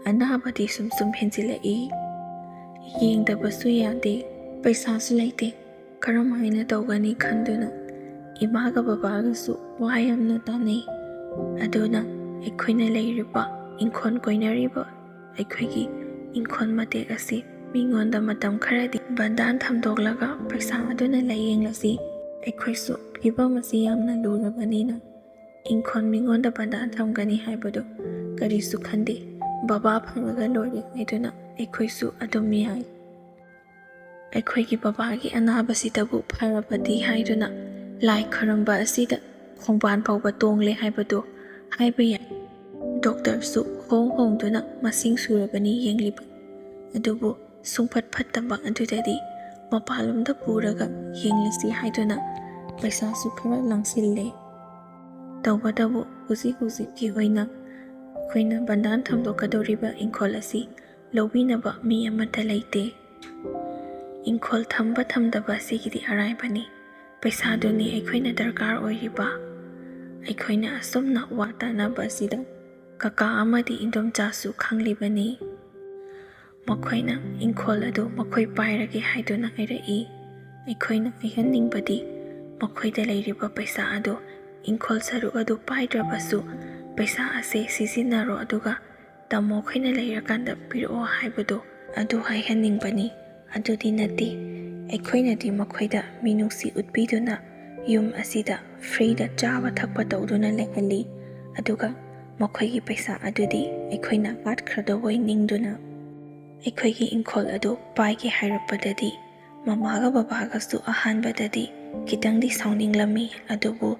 ꯑꯅꯥꯕꯗꯤ ꯁꯨꯝ ꯁꯨꯝ ꯍꯦꯟꯖꯤꯜꯂꯛꯏ꯫ ꯌꯦꯡꯗꯕꯁꯨ ꯌꯥꯗꯦ, ꯄꯩꯁꯥꯁꯨ ꯂꯩꯇꯦ꯫ ꯀꯔꯝ ꯍꯥꯏꯅ ꯇꯧꯒꯅꯤ ꯈꯟꯗꯨꯅ ꯏꯃꯥꯒ ꯕꯕꯥꯒꯁꯨ ꯋꯥ ꯌꯥꯝꯅ ꯇꯥꯅꯩ꯫ ꯑꯗꯨꯅ ꯑꯩꯈꯣꯏꯅ ꯂꯩꯔꯤꯕ ꯏꯪꯈꯣꯜ ꯀꯣꯏꯅꯔꯤꯕ ꯑꯩꯈꯣꯏꯒꯤ ꯏꯪꯈꯣꯜ ꯃꯇꯦꯛ ꯑꯁꯤ ꯃꯤꯉꯣꯟꯗ ꯃꯇꯝ ꯈꯔꯗꯤ ꯕꯟꯗꯥꯟ ꯊꯝꯗꯣꯛꯂꯒ ꯄꯩꯁꯥ ꯑꯗꯨꯅ ꯂꯥꯌꯦꯡꯂꯁꯤ꯫ ꯑꯩꯈꯣꯏꯁꯨ ꯐꯤꯕꯝ ꯑꯁꯤ ꯌꯥꯝꯅ ꯂꯨꯔꯕꯅꯤꯅ ꯏꯪꯈꯣꯜ ꯃꯤꯉꯣꯟꯗ ꯕꯟꯗꯥꯟ ꯊꯝꯒꯅꯤ ꯍꯥꯏꯕꯗꯨ ꯀꯔꯤꯁꯨ ꯈꯟꯗꯦ꯫ ꯕꯕꯥ ꯐꯔꯒ ꯂꯣꯏꯔꯦ ꯍꯥꯏꯗꯨꯅ ꯑꯩꯈꯣꯏꯁꯨ ꯑꯗꯨꯝ ꯌꯥꯏ꯫ ꯑꯩꯈꯣꯏꯒꯤ ꯕꯕꯥꯒꯤ ꯑꯅꯥꯕꯁꯤꯗꯕꯨ ꯐꯔꯕꯗꯤ ꯍꯥꯏꯗꯨꯅ ꯂꯥꯏ ꯈꯨꯔꯨꯝꯕ ꯑꯁꯤꯗ ꯈꯣꯡꯕꯥꯟ ꯐꯥꯎꯕ ꯇꯣꯡꯂꯦ ꯍꯥꯏꯕꯗꯨ ꯍꯥꯏꯕ ꯌꯥꯏ꯫ ꯗꯣꯛꯇꯔꯁꯨ ꯍꯣꯡ ꯍꯣꯡꯗꯨꯅ ꯃꯁꯤꯡ ꯁꯨꯔꯕꯅꯤ ꯌꯦꯡꯂꯤꯕ꯫ ꯑꯗꯨꯕꯨ ꯁꯨꯡꯐꯠ ꯐꯠꯇꯕ ꯑꯗꯨꯗꯗꯤ ꯃꯄꯥꯟꯂꯣꯝꯗ ꯄꯨꯔꯒ ꯌꯦꯡꯂꯁꯤ ꯍꯥꯏꯗꯨꯅ ꯄꯩꯁꯥꯁꯨ ꯈꯔ ꯂꯥꯡꯁꯤꯜꯂꯦ꯫ ꯇꯧꯕꯇꯕꯨ ꯍꯧꯖꯤꯛ ꯍꯧꯖꯤꯛꯀꯤ ꯑꯣꯏꯅ ꯑꯩꯈꯣꯏꯅ ꯕꯟꯗꯥꯟ ꯊꯝꯗꯣꯛꯀꯗꯧꯔꯤꯕ ꯏꯪꯈꯣꯜ ꯑꯁꯤ ꯂꯧꯕꯤꯅꯕ ꯃꯤ ꯑꯃꯠꯇ ꯂꯩꯇꯦ꯫ ꯏꯪꯈꯣꯜ ꯊꯝꯕ ꯊꯝꯗꯕ ꯑꯁꯤꯒꯤꯗꯤ ꯑꯔꯥꯏꯕꯅꯤ꯫ ꯄꯩꯁꯥꯗꯨꯅꯤ ꯑꯩꯈꯣꯏꯅ ꯗꯔꯀꯥꯔ ꯑꯣꯏꯔꯤꯕ꯫ ꯑꯩꯈꯣꯏꯅ ꯑꯁꯨꯝꯅ ꯋꯥ ꯇꯥꯅꯕ ꯑꯁꯤꯗ ꯀꯀꯥ ꯑꯃꯗꯤ ꯏꯟꯗꯣꯝꯆꯥꯁꯨ ꯈꯪꯂꯤꯕꯅꯤ꯫ ꯃꯈꯣꯏꯅ ꯏꯪꯈꯣꯜ ꯑꯗꯨ ꯃꯈꯣꯏ ꯄꯥꯏꯔꯒꯦ ꯍꯥꯏꯗꯨꯅ ꯍꯥꯏꯔꯛꯏ꯫ ꯑꯩꯈꯣꯏꯅ ꯍꯥꯏꯍꯟꯅꯤꯡꯕꯗꯤ ꯃꯈꯣꯏꯗ ꯂꯩꯔꯤꯕ ꯄꯩꯁꯥ ꯑꯗꯨ ꯏꯪꯈꯣꯜ ꯁꯔꯨꯛ ꯑꯗꯨ ꯄꯥꯏꯗ꯭ꯔꯕꯁꯨ ꯄꯩꯁꯥ ꯑꯁꯦ ꯁꯤꯖꯤꯟꯅꯔꯣ, ꯑꯗꯨꯒ ꯇꯥꯃꯣ ꯈꯣꯏꯅ ꯂꯩꯔꯀꯥꯟꯗ ꯄꯤꯔꯛꯑꯣ ꯍꯥꯏꯕꯗꯣ ꯑꯗꯨ ꯍꯥꯏꯍꯟꯅꯤꯡꯕꯅꯤ꯫ ꯑꯗꯨꯗꯤ ꯅꯠꯇꯦ, ꯑꯩꯈꯣꯏꯅꯗꯤ ꯃꯈꯣꯏꯗ ꯃꯤꯅꯨꯡꯁꯤ ꯎꯠꯄꯤꯗꯨꯅ ꯌꯨꯝ ꯑꯁꯤꯗ ꯐ꯭ꯔꯤꯗ ꯆꯥꯕ ꯊꯛꯄ ꯇꯧꯗꯨꯅ ꯂꯩꯍꯜꯂꯤ, ꯑꯗꯨꯒ ꯃꯈꯣꯏꯒꯤ ꯄꯩꯁꯥ ꯑꯗꯨꯗꯤ ꯑꯩꯈꯣꯏꯅ ꯍꯥꯠꯈ꯭ꯔꯗꯧꯕꯩ ꯅꯤꯡꯗꯨꯅ꯫ ꯑꯩꯈꯣꯏꯒꯤ ꯏꯪꯈꯣꯜ ꯑꯗꯨ ꯄꯥꯏꯒꯦ ꯍꯥꯏꯔꯛꯄꯗꯗꯤ ꯃꯃꯥꯒ ꯕꯕꯥꯒꯁꯨ ꯑꯍꯥꯟꯕꯗꯗꯤ ꯈꯤꯇꯪꯗꯤ ꯁꯥꯎꯅꯤꯡꯂꯝꯃꯤ, ꯑꯗꯨꯕꯨ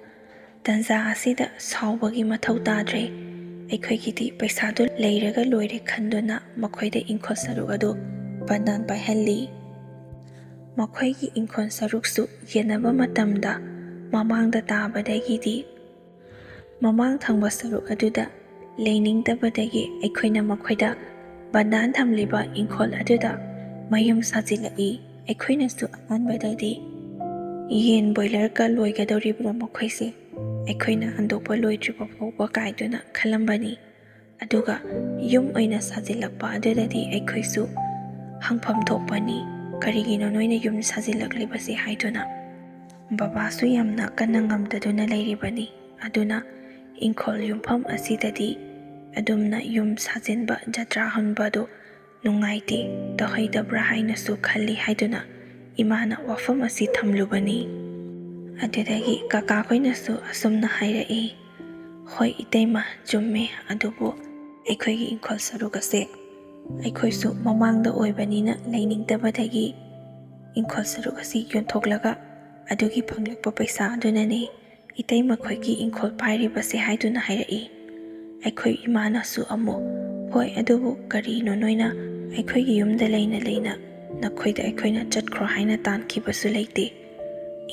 ꯇꯟꯖꯥ ꯑꯁꯤꯗ ꯁꯥꯎꯕꯒꯤ ꯃꯊꯧ ꯇꯥꯗ꯭ꯔꯦ꯫ ꯑꯩꯈꯣꯏꯒꯤꯗꯤ ꯄꯩꯁꯥꯗꯨ ꯂꯩꯔꯒ ꯂꯣꯏꯔꯦ ꯈꯟꯗꯨꯅ ꯃꯈꯣꯏꯗ ꯏꯪꯈꯣꯜ ꯁꯔꯨꯛ ꯑꯗꯨ ꯕꯟꯗꯥꯟ ꯄꯥꯏꯍꯜꯂꯤ꯫ ꯃꯈꯣꯏꯒꯤ ꯏꯪꯈꯣꯜ ꯁꯔꯨꯛꯁꯨ ꯌꯦꯟꯅꯕ ꯃꯇꯝꯗ ꯃꯃꯥꯡꯗ ꯇꯥꯕꯗꯒꯤꯗꯤ ꯃꯃꯥꯡ ꯊꯪꯕ ꯁꯔꯨꯛ ꯑꯗꯨꯗ ꯂꯩꯅꯤꯡꯗꯕꯗꯒꯤ ꯑꯩꯈꯣꯏꯅ ꯃꯈꯣꯏꯗ ꯕꯟꯗꯥꯟ ꯊꯝꯂꯤꯕ ꯏꯪꯈꯣꯜ ꯑꯗꯨꯗ ꯃꯌꯨꯝ ꯁꯥꯖꯤꯜꯂꯛꯏ꯫ ꯑꯩꯈꯣꯏꯅꯁꯨ ꯑꯍꯥꯟꯕꯗꯗꯤ ꯌꯦꯟ ꯕꯣꯏꯂꯔꯒ ꯂꯣꯏꯒꯗꯧꯔꯤꯕ꯭ꯔꯥ ꯃꯈꯣꯏꯁꯦ, ꯑꯩꯈꯣꯏꯅ ꯍꯟꯗꯣꯛꯄ ꯂꯣꯏꯗ꯭ꯔꯤꯕ ꯐꯥꯎꯕ ꯀꯥꯏꯗꯨꯅ ꯈꯜꯂꯝꯕꯅꯤ꯫ ꯑꯗꯨꯒ ꯌꯨꯝ ꯑꯣꯏꯅ ꯁꯥꯖꯤꯜꯂꯛꯄ ꯑꯗꯨꯗꯗꯤ ꯑꯩꯈꯣꯏꯁꯨ ꯍꯪꯐꯝ ꯊꯣꯛꯄꯅꯤ, "ꯀꯔꯤꯒꯤꯅꯣ ꯅꯣꯏꯅ ꯌꯨꯝ ꯁꯥꯖꯤꯜꯂꯛꯂꯤꯕꯁꯦ?" ꯍꯥꯏꯗꯨꯅ꯫ ꯕꯕꯥꯁꯨ ꯌꯥꯝꯅ ꯀꯟꯅ ꯉꯝꯗꯗꯨꯅ ꯂꯩꯔꯤꯕꯅꯤ꯫ ꯑꯗꯨꯅ ꯏꯪꯈꯣꯜ ꯌꯨꯝꯐꯝ ꯑꯁꯤꯗꯗꯤ ꯑꯗꯨꯝꯅ ꯌꯨꯝ ꯁꯥꯖꯤꯟꯕ, ꯖꯇ꯭ꯔꯥ ꯍꯨꯟꯕꯗꯨ ꯅꯨꯡꯉꯥꯏꯇꯦ, ꯇꯧꯍꯩꯗꯕ꯭ꯔꯥ ꯍꯥꯏꯅꯁꯨ ꯈꯜꯂꯤ ꯍꯥꯏꯗꯨꯅ ꯏꯃꯥꯅ ꯋꯥꯐꯝ ꯑꯁꯤ ꯊꯝꯂꯨꯕꯅꯤ꯫ ꯑꯗꯨꯗꯒꯤ ꯀꯀꯥꯈꯣꯏꯅꯁꯨ ꯑꯁꯨꯝꯅ ꯍꯥꯏꯔꯛꯏ, "ꯍꯣꯏ ꯏꯇꯩꯃ, ꯆꯨꯝꯃꯦ, ꯑꯗꯨꯕꯨ ꯑꯩꯈꯣꯏꯒꯤ ꯏꯪꯈꯣꯜ ꯁꯔꯨꯛ ꯑꯁꯦ ꯑꯩꯈꯣꯏꯁꯨ ꯃꯃꯥꯡꯗ ꯑꯣꯏꯕꯅꯤꯅ ꯂꯩꯅꯤꯡꯗꯕꯗꯒꯤ ꯏꯪꯈꯣꯜ ꯁꯔꯨꯛ ꯑꯁꯤ ꯌꯣꯟꯊꯣꯛꯂꯒ ꯑꯗꯨꯒꯤ ꯐꯪꯂꯛꯄ ꯄꯩꯁꯥ ꯑꯗꯨꯅꯅꯤ ꯏꯇꯩꯃꯈꯣꯏꯒꯤ ꯏꯪꯈꯣꯜ ꯄꯥꯏꯔꯤꯕꯁꯦ" ꯍꯥꯏꯗꯨꯅ ꯍꯥꯏꯔꯛꯏ꯫ ꯑꯩꯈꯣꯏ ꯏꯃꯥꯅꯁꯨ ꯑꯃꯨꯛ, "ꯍꯣꯏ, ꯑꯗꯨꯕꯨ ꯀꯔꯤꯅꯣ ꯅꯣꯏꯅ ꯑꯩꯈꯣꯏꯒꯤ ꯌꯨꯝꯗ ꯂꯩꯅ ꯂꯩꯅ ꯅꯈꯣꯏꯗ ꯑꯩꯈꯣꯏꯅ ꯆꯠꯈ꯭ꯔꯣ ꯍꯥꯏꯅ ꯇꯥꯟꯈꯤꯕꯁꯨ ꯂꯩꯇꯦ꯫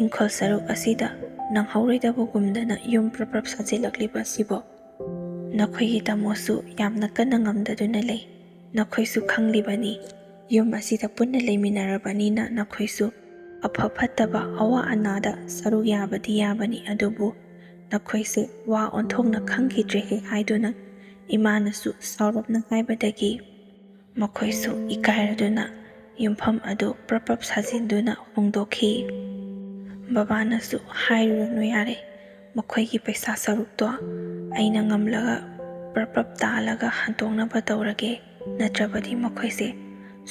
ꯏꯪꯈꯣꯜ ꯁꯔꯨꯛ ꯑꯁꯤꯗ ꯅꯪꯍꯧꯔꯣꯏꯗꯕꯒꯨꯝꯗꯅ ꯌꯨꯝ ꯄ꯭ꯔꯞ ꯄ꯭ꯔꯞ ꯁꯥꯖꯤꯜꯂꯛꯂꯤꯕ ꯑꯁꯤꯕꯣ? ꯅꯈꯣꯏꯒꯤ ꯇꯥꯃꯣꯁꯨ ꯌꯥꯝꯅ ꯀꯟꯅ ꯉꯝꯗꯗꯨꯅ ꯂꯩ꯫ ꯅꯈꯣꯏꯁꯨ ꯈꯪꯂꯤꯕꯅꯤ, ꯌꯨꯝ ꯑꯁꯤꯗ ꯄꯨꯟꯅ ꯂꯩꯃꯤꯟꯅꯔꯕꯅꯤꯅ ꯅꯈꯣꯏꯁꯨ ꯑꯐ ꯐꯠꯇꯕ, ꯑꯋꯥ ꯑꯅꯥꯗ ꯁꯔꯨꯛ ꯌꯥꯕꯗꯤ ꯌꯥꯕꯅꯤ, ꯑꯗꯨꯕꯨ ꯅꯈꯣꯏꯁꯦ ꯋꯥ ꯑꯣꯟꯊꯣꯛꯅ ꯈꯪꯈꯤꯗ꯭ꯔꯦꯍꯦ" ꯍꯥꯏꯗꯨꯅ ꯏꯃꯥꯅꯁꯨ ꯁꯥꯎꯔꯞꯅ ꯍꯥꯏꯕꯗꯒꯤ ꯃꯈꯣꯏꯁꯨ ꯏꯀꯥꯏꯔꯗꯨꯅ ꯌꯨꯝꯐꯝ ꯑꯗꯨ ꯄ꯭ꯔꯞ ꯄ꯭ꯔꯞ ꯁꯥꯖꯤꯟꯗꯨꯅ ꯍꯣꯡꯗꯣꯛꯈꯤ꯫ ꯕꯕꯥꯅꯁꯨ, "ꯍꯥꯏꯔꯨꯔꯅꯨ ꯌꯥꯔꯦ, ꯃꯈꯣꯏꯒꯤ ꯄꯩꯁꯥ ꯁꯔꯨꯛꯇꯣ ꯑꯩꯅ ꯉꯝꯂꯒ ꯄ꯭ꯔꯞ ꯄ꯭ꯔꯞ ꯇꯥꯜꯂꯒ ꯍꯟꯗꯣꯛꯅꯕ ꯇꯧꯔꯒꯦ, ꯅꯠꯇ꯭ꯔꯕꯗꯤ ꯃꯈꯣꯏꯁꯦ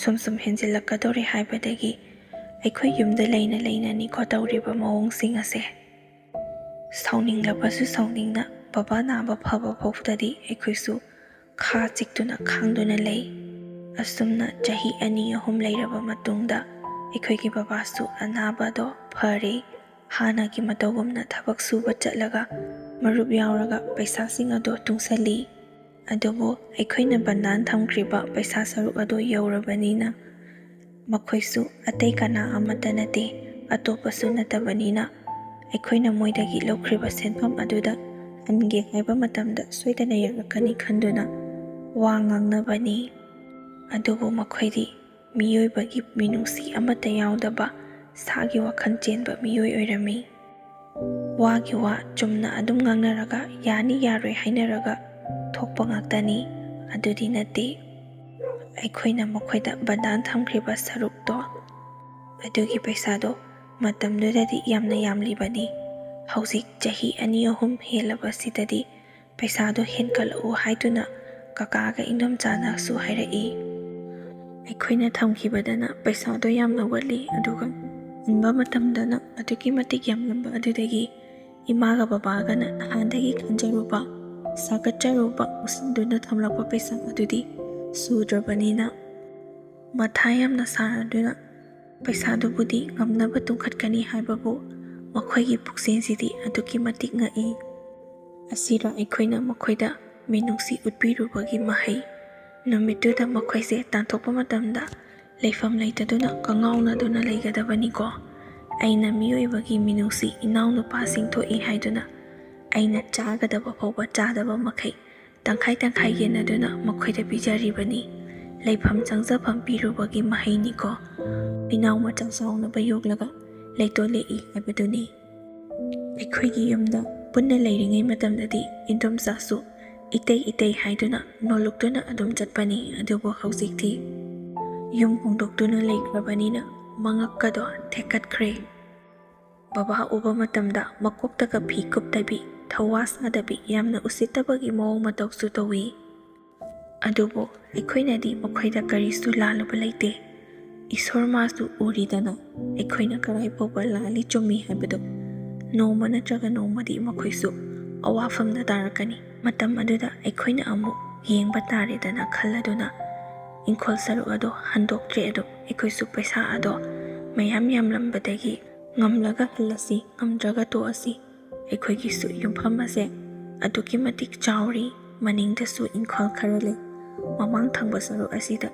ꯁꯨꯝ ꯁꯨꯝ ꯍꯦꯟꯖꯤꯜꯂꯛꯀꯗꯧꯔꯦ ꯍꯥꯏꯕꯗꯒꯤ ꯑꯩꯈꯣꯏ ꯌꯨꯝꯗ ꯂꯩꯅ ꯂꯩꯅꯅꯤꯀꯣ ꯇꯧꯔꯤꯕ ꯃꯑꯣꯡꯁꯤꯡ ꯑꯁꯦ꯫ ꯁꯥꯎꯅꯤꯡꯂꯕꯁꯨ ꯁꯥꯎꯅꯤꯡꯅ ꯕꯕꯥ ꯅꯥꯕ ꯐꯕ ꯐꯥꯎꯕꯗꯗꯤ ꯑꯩꯈꯣꯏꯁꯨ ꯈꯥ ꯆꯤꯛꯇꯨꯅ ꯈꯥꯡꯗꯨꯅ ꯂꯩ꯫ ꯑꯁꯨꯝꯅ ꯆꯍꯤ ꯑꯅꯤ ꯑꯍꯨꯝ ꯂꯩꯔꯕ ꯃꯇꯨꯡꯗ ꯑꯩꯈꯣꯏꯒꯤ ꯕꯕꯥꯁꯨ ꯑꯅꯥꯕꯗꯣ ꯐꯔꯦ꯫ ꯍꯥꯟꯅꯒꯤ ꯃꯇꯧꯒꯨꯝꯅ ꯊꯕꯛ ꯁꯨꯕ ꯆꯠꯂꯒ ꯃꯔꯨꯞ ꯌꯥꯎꯔꯒ ꯄꯩꯁꯥꯁꯤꯡ ꯑꯗꯣ ꯇꯨꯡꯁꯜꯂꯤ꯫ ꯑꯗꯨꯕꯨ ꯑꯩꯈꯣꯏꯅ ꯕꯟꯗꯥꯟ ꯊꯝꯈ꯭ꯔꯤꯕ ꯄꯩꯁꯥ ꯁꯔꯨꯛ ꯑꯗꯨ ꯌꯧꯔꯕꯅꯤꯅ ꯃꯈꯣꯏꯁꯨ ꯑꯇꯩ ꯀꯅꯥ ꯑꯃꯠꯇ ꯅꯠꯇꯦ, ꯑꯇꯣꯞꯄꯁꯨ ꯅꯠꯇꯕꯅꯤꯅ ꯑꯩꯈꯣꯏꯅ ꯃꯣꯏꯗꯒꯤ ꯂꯧꯈ꯭ꯔꯤꯕ ꯁꯦꯟꯐꯝ ꯑꯗꯨꯗ ꯍꯟꯒꯦ ꯍꯥꯏꯕ ꯃꯇꯝꯗ ꯁꯣꯏꯗꯅ ꯌꯥꯔꯛꯀꯅꯤ ꯈꯟꯗꯨꯅ ꯋꯥ ꯉꯥꯡꯅꯕꯅꯤ꯫ ꯑꯗꯨꯕꯨ ꯃꯈꯣꯏꯗꯤ ꯃꯤꯑꯣꯏꯕꯒꯤ ꯃꯤꯅꯨꯡꯁꯤ ꯑꯃꯠꯇ ꯌꯥꯎꯗꯕ ꯁꯥꯒꯤ ꯋꯥꯈꯜ ꯆꯦꯟꯕ ꯃꯤꯑꯣꯏ ꯑꯣꯏꯔꯝꯃꯤ꯫ ꯋꯥꯒꯤ ꯋꯥ ꯆꯨꯝꯅ ꯑꯗꯨꯝ ꯉꯥꯡꯅꯔꯒ ꯌꯥꯅꯤ ꯌꯥꯔꯣꯏ ꯍꯥꯏꯅꯔꯒ ꯊꯣꯛꯄ ꯉꯥꯛꯇꯅꯤ꯫ ꯑꯗꯨꯗꯤ ꯅꯠꯇꯦ꯫ ꯑꯩꯈꯣꯏꯅ ꯃꯈꯣꯏꯗ ꯕꯟꯗꯥꯟ ꯊꯝꯈ꯭ꯔꯤꯕ ꯁꯔꯨꯛꯇꯣ ꯑꯗꯨꯒꯤ ꯄꯩꯁꯥꯗꯣ ꯃꯇꯝꯗꯨꯗꯗꯤ ꯌꯥꯝꯅ ꯌꯥꯝꯂꯤꯕꯅꯤ꯫ ꯍꯧꯖꯤꯛ ꯆꯍꯤ ꯑꯅꯤ ꯑꯍꯨꯝ ꯍꯦꯜꯂꯕꯁꯤꯗꯗꯤ ꯄꯩꯁꯥꯗꯣ ꯍꯦꯟꯒꯠꯂꯛꯎ ꯍꯥꯏꯗꯨꯅ ꯀꯀꯥꯒ ꯏꯟꯗꯣꯝꯆꯥꯅꯁꯨ ꯍꯥꯏꯔꯛꯏ꯫ ꯑꯩꯈꯣꯏꯅ ꯊꯝꯈꯤꯕꯗꯅ ꯄꯩꯁꯥꯗꯣ ꯌꯥꯝꯅ ꯋꯥꯠꯂꯤ, ꯑꯗꯨꯒ ꯍꯟꯕ ꯃꯇꯝꯗꯅ ꯑꯗꯨꯛꯀꯤ ꯃꯇꯤꯛ ꯌꯥꯝꯂꯝꯕ ꯑꯗꯨꯗꯒꯤ ꯏꯃꯥꯒ ꯕꯕꯥꯒꯅ ꯅꯍꯥꯟꯗꯒꯤ ꯈꯟꯖꯔꯨꯕ, ꯁꯥꯒꯠꯆꯔꯨꯕ, ꯎꯁꯤꯟꯗꯨꯅ ꯊꯝꯂꯛꯄ ꯄꯩꯁꯥ ꯑꯗꯨꯗꯤ ꯁꯨꯗ꯭ꯔꯕꯅꯤꯅ ꯃꯊꯥ ꯌꯥꯝꯅ ꯁꯥꯔꯗꯨꯅ ꯄꯩꯁꯥꯗꯨꯕꯨꯗꯤ ꯉꯝꯅꯕ ꯇꯨꯡꯈꯠꯀꯅꯤ ꯍꯥꯏꯕꯕꯨ ꯃꯈꯣꯏꯒꯤ ꯄꯨꯛꯆꯦꯜꯁꯤꯗꯤ ꯑꯗꯨꯛꯀꯤ ꯃꯇꯤꯛ ꯉꯛꯏ꯫ ꯑꯁꯤꯔ ꯑꯩꯈꯣꯏꯅ ꯃꯈꯣꯏꯗ ꯃꯤꯅꯨꯡꯁꯤ ꯎꯠꯄꯤꯔꯨꯕꯒꯤ ꯃꯍꯩ? ꯅꯨꯃꯤꯠꯇꯨꯗ ꯃꯈꯣꯏꯁꯦ ꯇꯥꯟꯊꯣꯛꯄ ꯃꯇꯝꯗ ꯂꯩꯐꯝ ꯂꯩꯇꯗꯨꯅ ꯀꯉꯥꯎꯅꯗꯨꯅ ꯂꯩꯒꯗꯕꯅꯤꯀꯣ꯫ ꯑꯩꯅ ꯃꯤꯑꯣꯏꯕꯒꯤ ꯃꯤꯅꯨꯡꯁꯤ ꯏꯅꯥꯎꯅꯨꯄꯥꯁꯤꯡ ꯊꯣꯛꯏ ꯍꯥꯏꯗꯨꯅ ꯑꯩꯅ ꯆꯥꯒꯗꯕ ꯐꯥꯎꯕ ꯆꯥꯗꯕ ꯃꯈꯩ ꯇꯪꯈꯥꯏ ꯇꯪꯈꯥꯏ ꯌꯦꯟꯅꯗꯨꯅ ꯃꯈꯣꯏꯗ ꯄꯤꯖꯔꯤꯕꯅꯤ꯫ ꯂꯩꯐꯝ ꯆꯪꯖꯐꯝ ꯄꯤꯔꯨꯕꯒꯤ ꯃꯍꯩꯅꯤꯀꯣ꯫ ꯏꯅꯥꯎ ꯃꯆꯥ ꯆꯥꯎꯅꯕ ꯌꯣꯛꯂꯒ ꯂꯩꯇꯣꯟ ꯂꯦꯛꯏ ꯍꯥꯏꯕꯗꯨꯅꯤ꯫ ꯑꯩꯈꯣꯏꯒꯤ ꯌꯨꯝꯗ ꯄꯨꯟꯅ ꯂꯩꯔꯤꯉꯩ ꯃꯇꯝꯗꯗꯤ ꯏꯟꯗꯣꯝꯆꯥꯁꯨ ꯏꯇꯩ ꯏꯇꯩ ꯍꯥꯏꯗꯨꯅ ꯅꯣꯜꯂꯨꯛꯇꯨꯅ ꯑꯗꯨꯝ ꯆꯠꯄꯅꯤ꯫ ꯑꯗꯨꯕꯨ ꯍꯧꯖꯤꯛꯇꯤ ꯌꯨꯝ ꯍꯣꯡꯗꯣꯛꯇꯨꯅ ꯂꯩꯈ꯭ꯔꯕꯅꯤꯅ ꯃꯉꯛꯀꯗꯣ ꯊꯦꯛꯀꯠꯈ꯭ꯔꯦ꯫ ꯕꯕꯥ ꯎꯕ ꯃꯇꯝꯗ ꯃꯀꯣꯛꯇꯒ ꯐꯤ ꯀꯨꯞꯇꯕꯤ, ꯊꯧꯋꯥ ꯁꯥꯗꯕꯤ, ꯌꯥꯝꯅ ꯎꯁꯤꯠꯇꯕꯒꯤ ꯃꯑꯣꯡ ꯃꯇꯧꯁꯨ ꯇꯧꯏ꯫ ꯑꯗꯨꯕꯨ ꯑꯩꯈꯣꯏꯅꯗꯤ ꯃꯈꯣꯏꯗ ꯀꯔꯤꯁꯨ ꯂꯥꯜꯂꯨꯕ ꯂꯩꯇꯦ꯫ ꯏꯁꯣꯔ ꯃꯥꯁꯨ ꯎꯔꯤꯗꯅ, ꯑꯩꯈꯣꯏꯅ ꯀꯔꯥꯏ ꯐꯥꯎꯕ ꯂꯥꯜꯂꯤ ꯆꯨꯝꯃꯤ ꯍꯥꯏꯕꯗꯨ꯫ ꯅꯣꯡꯃ ꯅꯠꯇ꯭ꯔꯒ ꯅꯣꯡꯃꯗꯤ ꯃꯈꯣꯏꯁꯨ ꯑꯋꯥꯐꯝꯗ ꯇꯥꯔꯛꯀꯅꯤ꯫ ꯃꯇꯝ ꯑꯗꯨꯗ ꯑꯩꯈꯣꯏꯅ ꯑꯃꯨꯛ ꯌꯦꯡꯕ ꯇꯥꯔꯦꯗꯅ ꯈꯜꯂꯗꯨꯅ, ꯏꯪꯈꯣꯜ ꯁꯔꯨꯛ ꯑꯗꯣ ꯍꯟꯗꯣꯛꯇ꯭ꯔꯦ꯫ ꯑꯗꯨꯝ ꯑꯩꯈꯣꯏꯁꯨ ꯄꯩꯁꯥ ꯑꯗꯣ ꯃꯌꯥꯝ ꯌꯥꯝꯂꯝꯕꯗꯒꯤ ꯉꯝꯂꯒ ꯍꯜꯂꯁꯤ, ꯉꯝꯗ꯭ꯔꯒ ꯇꯣꯛꯑꯁꯤ꯫ ꯑꯩꯈꯣꯏꯒꯤꯁꯨ ꯌꯨꯝꯐꯝ ꯑꯁꯦ ꯑꯗꯨꯛꯀꯤ ꯃꯇꯤꯛ ꯆꯥꯎꯔꯤ, ꯃꯅꯤꯡꯗꯁꯨ ꯏꯪꯈꯣꯜ ꯈꯔ ꯂꯩ꯫ ꯃꯃꯥꯡ ꯊꯪꯕ ꯁꯔꯨꯛ ꯑꯁꯤꯗ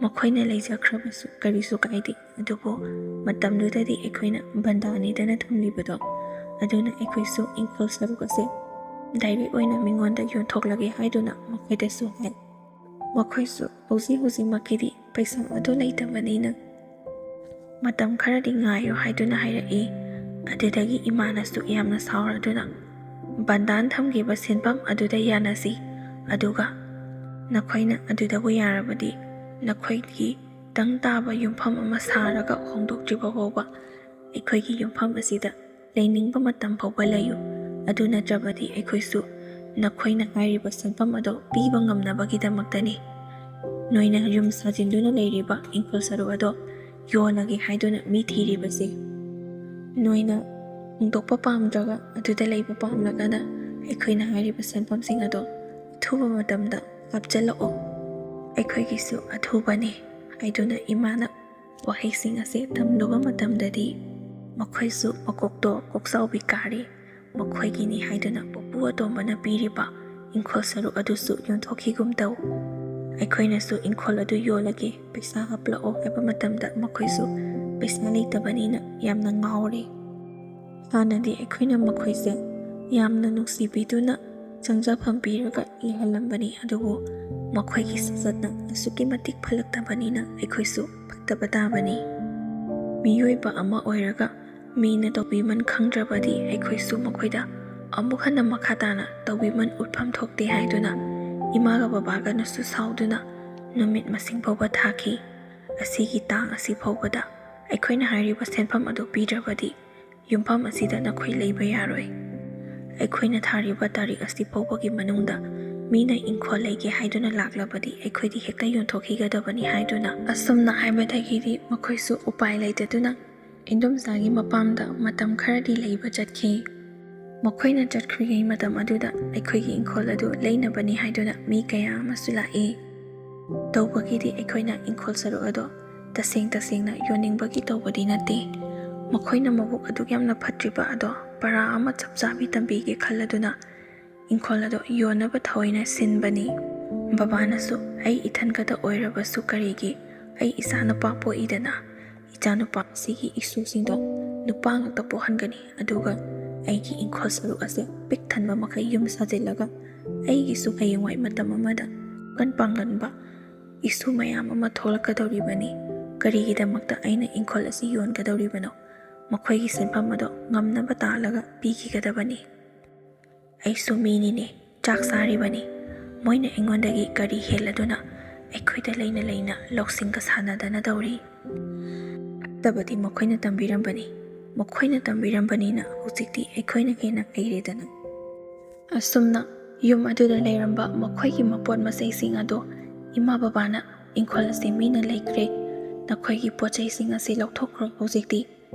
ꯃꯈꯣꯏꯅ ꯂꯩꯖꯈ꯭ꯔꯕꯁꯨ ꯀꯔꯤꯁꯨ ꯀꯥꯏꯗꯦ꯫ ꯑꯗꯨꯕꯨ ꯃꯇꯝꯗꯨꯗꯗꯤ ꯑꯩꯈꯣꯏꯅ ꯕꯟꯗꯥꯅꯤꯗꯅ ꯊꯝꯂꯤꯕꯗꯣ, ꯑꯗꯨꯅ ꯑꯩꯈꯣꯏꯁꯨ ꯏꯪꯈꯣꯜ ꯁꯔꯨꯛ ꯑꯁꯦ ꯗꯥꯏꯔꯦꯛ ꯑꯣꯏꯅ ꯃꯤꯉꯣꯟꯗ ꯌꯣꯟꯊꯣꯛꯂꯒꯦ ꯍꯥꯏꯗꯨꯅ ꯃꯈꯣꯏꯗꯁꯨ ꯍꯥꯏ꯫ ꯃꯈꯣꯏꯁꯨ ꯍꯧꯖꯤꯛ ꯍꯧꯖꯤꯛꯃꯛꯀꯤꯗꯤ ꯄꯩꯁꯥ ꯑꯗꯨ ꯂꯩꯇꯕꯅꯤꯅ ꯃꯇꯝ ꯈꯔꯗꯤ ꯉꯥꯏꯌꯨ ꯍꯥꯏꯗꯨꯅ ꯍꯥꯏꯔꯛꯏ꯫ ꯑꯗꯨꯗꯒꯤ ꯏꯃꯥꯅꯁꯨ ꯌꯥꯝꯅ ꯁꯥꯎꯔꯗꯨꯅ, "ꯕꯟꯗꯥꯟ ꯊꯝꯈꯤꯕ ꯁꯦꯟꯐꯝ ꯑꯗꯨꯗ ꯌꯥꯅꯁꯤ, ꯑꯗꯨꯒ ꯅꯈꯣꯏꯅ ꯑꯗꯨꯗꯕꯨ ꯌꯥꯔꯕꯗꯤ ꯅꯈꯣꯏꯒꯤ ꯇꯪ ꯇꯥꯕ ꯌꯨꯝꯐꯝ ꯑꯃ ꯁꯥꯔꯒ ꯍꯣꯡꯗꯣꯛꯇ꯭ꯔꯤꯕ ꯐꯥꯎꯕ ꯑꯩꯈꯣꯏꯒꯤ ꯌꯨꯝꯐꯝ ꯑꯁꯤꯗ ꯂꯩꯅꯤꯡꯕ ꯃꯇꯝ ꯐꯥꯎꯕ ꯂꯩꯌꯨ꯫ ꯑꯗꯨ ꯅꯠꯇ꯭ꯔꯕꯗꯤ ꯑꯩꯈꯣꯏꯁꯨ ꯅꯈꯣꯏꯅ ꯍꯥꯏꯔꯤꯕ ꯁꯦꯟꯐꯝ ꯑꯗꯣ ꯄꯤꯕ ꯉꯝꯅꯕꯒꯤꯗꯃꯛꯇꯅꯤ ꯅꯣꯏꯅ ꯌꯨꯝ ꯁꯥꯖꯤꯟꯗꯨꯅ ꯂꯩꯔꯤꯕ ꯏꯪꯈꯣꯜ ꯁꯔꯨꯛ ꯑꯗꯣ ꯌꯣꯜꯂꯒꯦ ꯍꯥꯏꯗꯨꯅ ꯃꯤ ꯊꯤꯔꯤꯕꯁꯦ꯫ ꯅꯣꯏꯅ ꯍꯣꯡꯗꯣꯛꯄ ꯄꯥꯝꯗ꯭ꯔꯒ ꯑꯗꯨꯗ ꯂꯩꯕ ꯄꯥꯝꯂꯒꯅ ꯑꯩꯈꯣꯏꯅ ꯍꯥꯏꯔꯤꯕ ꯁꯦꯟꯐꯝꯁꯤꯡ ꯑꯗꯣ ꯑꯊꯨꯕ ꯃꯇꯝꯗ ꯍꯥꯞꯆꯤꯜꯂꯛꯑꯣ꯫ ꯑꯩꯈꯣꯏꯒꯤꯁꯨ ꯑꯊꯨꯕꯅꯤ" ꯍꯥꯏꯗꯨꯅ ꯏꯃꯥꯅ ꯋꯥꯍꯩꯁꯤꯡ ꯑꯁꯦ ꯇꯝꯂꯨꯕ ꯃꯇꯝꯗꯗꯤ ꯃꯈꯣꯏꯁꯨ ꯃꯀꯣꯛꯇꯣ ꯀꯣꯛꯆꯥꯎꯕꯤ ꯀꯥꯔꯤ꯫ ꯃꯈꯣꯏꯒꯤꯅꯤ ꯍꯥꯏꯗꯨꯅ ꯄꯨꯄꯨ ꯑꯇꯣꯝꯕꯅ ꯄꯤꯔꯤꯕ ꯏꯪꯈꯣꯜ ꯁꯔꯨꯛ ꯑꯗꯨꯁꯨ ꯌꯣꯟꯊꯣꯛꯈꯤꯒꯨꯝ ꯇꯧ꯫ ꯑꯩꯈꯣꯏꯅꯁꯨ ꯏꯪꯈꯣꯜ ꯑꯗꯨ ꯌꯣꯜꯂꯒꯦ, ꯄꯩꯁꯥ ꯍꯥꯞꯂꯛꯑꯣ ꯍꯥꯏꯕ ꯃꯇꯝꯗ ꯃꯈꯣꯏꯁꯨ ꯄꯩꯁꯥ ꯂꯩꯇꯕꯅꯤꯅ ꯌꯥꯝꯅ ꯉꯥꯎꯔꯦ꯫ ꯍꯥꯟꯅꯗꯤ ꯑꯩꯈꯣꯏꯅ ꯃꯈꯣꯏꯁꯦ ꯌꯥꯝꯅ ꯅꯨꯡꯁꯤꯕꯤꯗꯨꯅ ꯆꯪꯖꯐꯝ ꯄꯤꯔꯒ ꯂꯩꯍꯜꯂꯝꯕꯅꯤ, ꯑꯗꯨꯕꯨ ꯃꯈꯣꯏꯒꯤ ꯁꯥꯖꯠꯅ ꯑꯁꯨꯛꯀꯤ ꯃꯇꯤꯛ ꯐꯠꯂꯛꯇꯕꯅꯤꯅ ꯑꯩꯈꯣꯏꯁꯨ ꯐꯠꯇꯕ ꯇꯥꯕꯅꯤ꯫ ꯃꯤꯑꯣꯏꯕ ꯑꯃ ꯑꯣꯏꯔꯒ ꯃꯤꯅ ꯇꯧꯕꯤꯃꯟ ꯈꯪꯗ꯭ꯔꯕꯗꯤ ꯑꯩꯈꯣꯏꯁꯨ ꯃꯈꯣꯏꯗ ꯑꯃꯨꯛ ꯍꯟꯅ ꯃꯈꯥ ꯇꯥꯅ ꯇꯧꯕꯤꯃꯟ ꯎꯠꯐꯝ ꯊꯣꯛꯇꯦ ꯍꯥꯏꯗꯨꯅ ꯏꯃꯥꯒ ꯕꯕꯥꯒꯅꯁꯨ ꯁꯥꯎꯗꯨꯅ ꯅꯨꯃꯤꯠ ꯃꯁꯤꯡ ꯐꯥꯎꯕ ꯊꯥꯈꯤ꯫ ꯑꯁꯤꯒꯤ ꯇꯥꯡ ꯑꯁꯤ ꯐꯥꯎꯕꯗ ꯑꯩꯈꯣꯏꯅ ꯍꯥꯏꯔꯤꯕ ꯁꯦꯟꯐꯝ ꯑꯗꯨ ꯄꯤꯗ꯭ꯔꯕꯗꯤ ꯌꯨꯝꯐꯝ ꯑꯁꯤꯗ ꯅꯈꯣꯏ ꯂꯩꯕ ꯌꯥꯔꯣꯏ꯫ ꯑꯩꯈꯣꯏꯅ ꯊꯥꯔꯤꯕ ꯇꯥꯔꯤꯛ ꯑꯁꯤ ꯐꯥꯎꯕꯒꯤ ꯃꯅꯨꯡꯗ ꯃꯤꯅ ꯏꯪꯈꯣꯜ ꯂꯩꯒꯦ ꯍꯥꯏꯗꯨꯅ ꯂꯥꯛꯂꯕꯗꯤ ꯑꯩꯈꯣꯏꯗꯤ ꯍꯦꯛꯇ ꯌꯣꯟꯊꯣꯛꯈꯤꯒꯗꯕꯅꯤ ꯍꯥꯏꯗꯨꯅ꯫ ꯑꯁꯨꯝꯅ ꯍꯥꯏꯕꯗꯒꯤꯗꯤ ꯃꯈꯣꯏꯁꯨ ꯎꯄꯥꯏ ꯂꯩꯇꯗꯨꯅ ꯏꯟꯗꯣꯝꯆꯥꯒꯤ ꯃꯄꯥꯝꯗ ꯃꯇꯝ ꯈꯔꯗꯤ ꯂꯩꯕ ꯆꯠꯈꯤ꯫ ꯃꯈꯣꯏꯅ ꯆꯠꯈ꯭ꯔꯤꯉꯩ ꯃꯇꯝ ꯑꯗꯨꯗ ꯑꯩꯈꯣꯏꯒꯤ ꯏꯪꯈꯣꯜ ꯑꯗꯨ ꯂꯩꯅꯕꯅꯤ ꯍꯥꯏꯗꯨꯅ ꯃꯤ ꯀꯌꯥ ꯑꯃꯁꯨ ꯂꯥꯛꯏ꯫ ꯇꯧꯕꯒꯤꯗꯤ ꯑꯩꯈꯣꯏꯅ ꯏꯪꯈꯣꯜ ꯁꯔꯨꯛ ꯑꯗꯣ ꯇꯁꯦꯡ ꯇꯁꯦꯡꯅ ꯌꯣꯟꯅꯤꯡꯕꯒꯤ ꯇꯧꯕꯗꯤ ꯅꯠꯇꯦ꯫ ꯃꯈꯣꯏꯅ ꯃꯕꯨꯛ ꯑꯗꯨꯛ ꯌꯥꯝꯅ ꯐꯠꯇ꯭ꯔꯤꯕ ꯑꯗꯣ ꯄꯔꯥ ꯑꯃ ꯆꯞ ꯆꯥꯕꯤ ꯇꯝꯕꯤꯒꯦ ꯈꯜꯂꯗꯨꯅ ꯏꯪꯈꯣꯜ ꯑꯗꯣ ꯌꯣꯟꯅꯕ ꯊꯑꯣꯏꯅ ꯁꯤꯟꯕꯅꯤ꯫ ꯕꯕꯥꯅꯁꯨ ꯑꯩ ꯏꯊꯟ ꯈꯛꯇ ꯑꯣꯏꯔꯕꯁꯨ ꯀꯔꯤꯒꯤ, ꯑꯩ ꯏꯆꯥ ꯅꯨꯄꯥ ꯄꯣꯛꯏꯗꯅ, ꯏꯆꯥ ꯅꯨꯄꯥ ꯑꯁꯤꯒꯤ ꯏꯁꯨꯁꯤꯡꯗꯣ ꯅꯨꯄꯥ ꯉꯥꯛꯇ ꯄꯣꯛꯍꯟꯒꯅꯤ, ꯑꯗꯨꯒ ꯑꯩꯒꯤ ꯏꯪꯈꯣꯜ ꯁꯔꯨꯛ ꯑꯁꯦ ꯄꯤꯛ ꯊꯟꯕ ꯃꯈꯩ ꯌꯨꯝ ꯁꯥꯖꯤꯜꯂꯒ ꯑꯩꯒꯤꯁꯨ ꯍꯌꯦꯡꯋꯥꯏ ꯃꯇꯝ ꯑꯃꯗ ꯄꯥꯡꯒꯟ ꯄꯥꯡꯒꯟꯕ ꯏꯁꯨ ꯃꯌꯥꯝ ꯑꯃ ꯊꯣꯛꯂꯛꯀꯗꯧꯔꯤꯕꯅꯤ꯫ ꯀꯔꯤꯒꯤꯗꯃꯛꯇ ꯑꯩꯅ ꯏꯪꯈꯣꯜ ꯑꯁꯤ ꯌꯣꯟꯒꯗꯧꯔꯤꯕꯅꯣ? ꯃꯈꯣꯏꯒꯤ ꯁꯦꯟꯐꯝ ꯑꯗꯣ ꯉꯝꯅꯕ ꯇꯥꯜꯂꯒ ꯄꯤꯈꯤꯒꯗꯕꯅꯤ꯫ ꯑꯩꯁꯨ ꯃꯤꯅꯤꯅꯦ, ꯆꯥꯛ ꯆꯥꯔꯤꯕꯅꯤ꯫ ꯃꯣꯏꯅ ꯑꯩꯉꯣꯟꯗꯒꯤ ꯀꯔꯤ ꯍꯦꯜꯂꯗꯨꯅ ꯑꯩꯈꯣꯏꯗ ꯂꯩꯅ ꯂꯩꯅ ꯂꯧꯁꯤꯡꯒ ꯁꯥꯟꯅꯗꯅ ꯇꯧꯔꯤ? ꯐꯠꯇꯕꯗꯤ ꯃꯈꯣꯏꯅ ꯇꯝꯕꯤꯔꯝꯕꯅꯤ꯫ ꯃꯈꯣꯏꯅ ꯇꯝꯕꯤꯔꯝꯕꯅꯤꯅ ꯍꯧꯖꯤꯛꯇꯤ ꯑꯩꯈꯣꯏꯅ ꯍꯦꯟꯅ ꯍꯩꯔꯦꯗꯅ꯫ ꯑꯁꯨꯝꯅ ꯌꯨꯝ ꯑꯗꯨꯗ ꯂꯩꯔꯝꯕ ꯃꯈꯣꯏꯒꯤ ꯃꯄꯣꯠ ꯃꯆꯩꯁꯤꯡ ꯑꯗꯣ ꯏꯃꯥ ꯕꯕꯥꯅ ꯏꯪꯈꯣꯜ ꯑꯁꯤ ꯃꯤꯅ ꯂꯩꯈ꯭ꯔꯦ, ꯅꯈꯣꯏꯒꯤ ꯄꯣꯠ ꯆꯩꯁꯤꯡ ꯑꯁꯤ ꯂꯧꯊꯣꯛꯈ꯭ꯔꯣ, ꯍꯧꯖꯤꯛꯇꯤ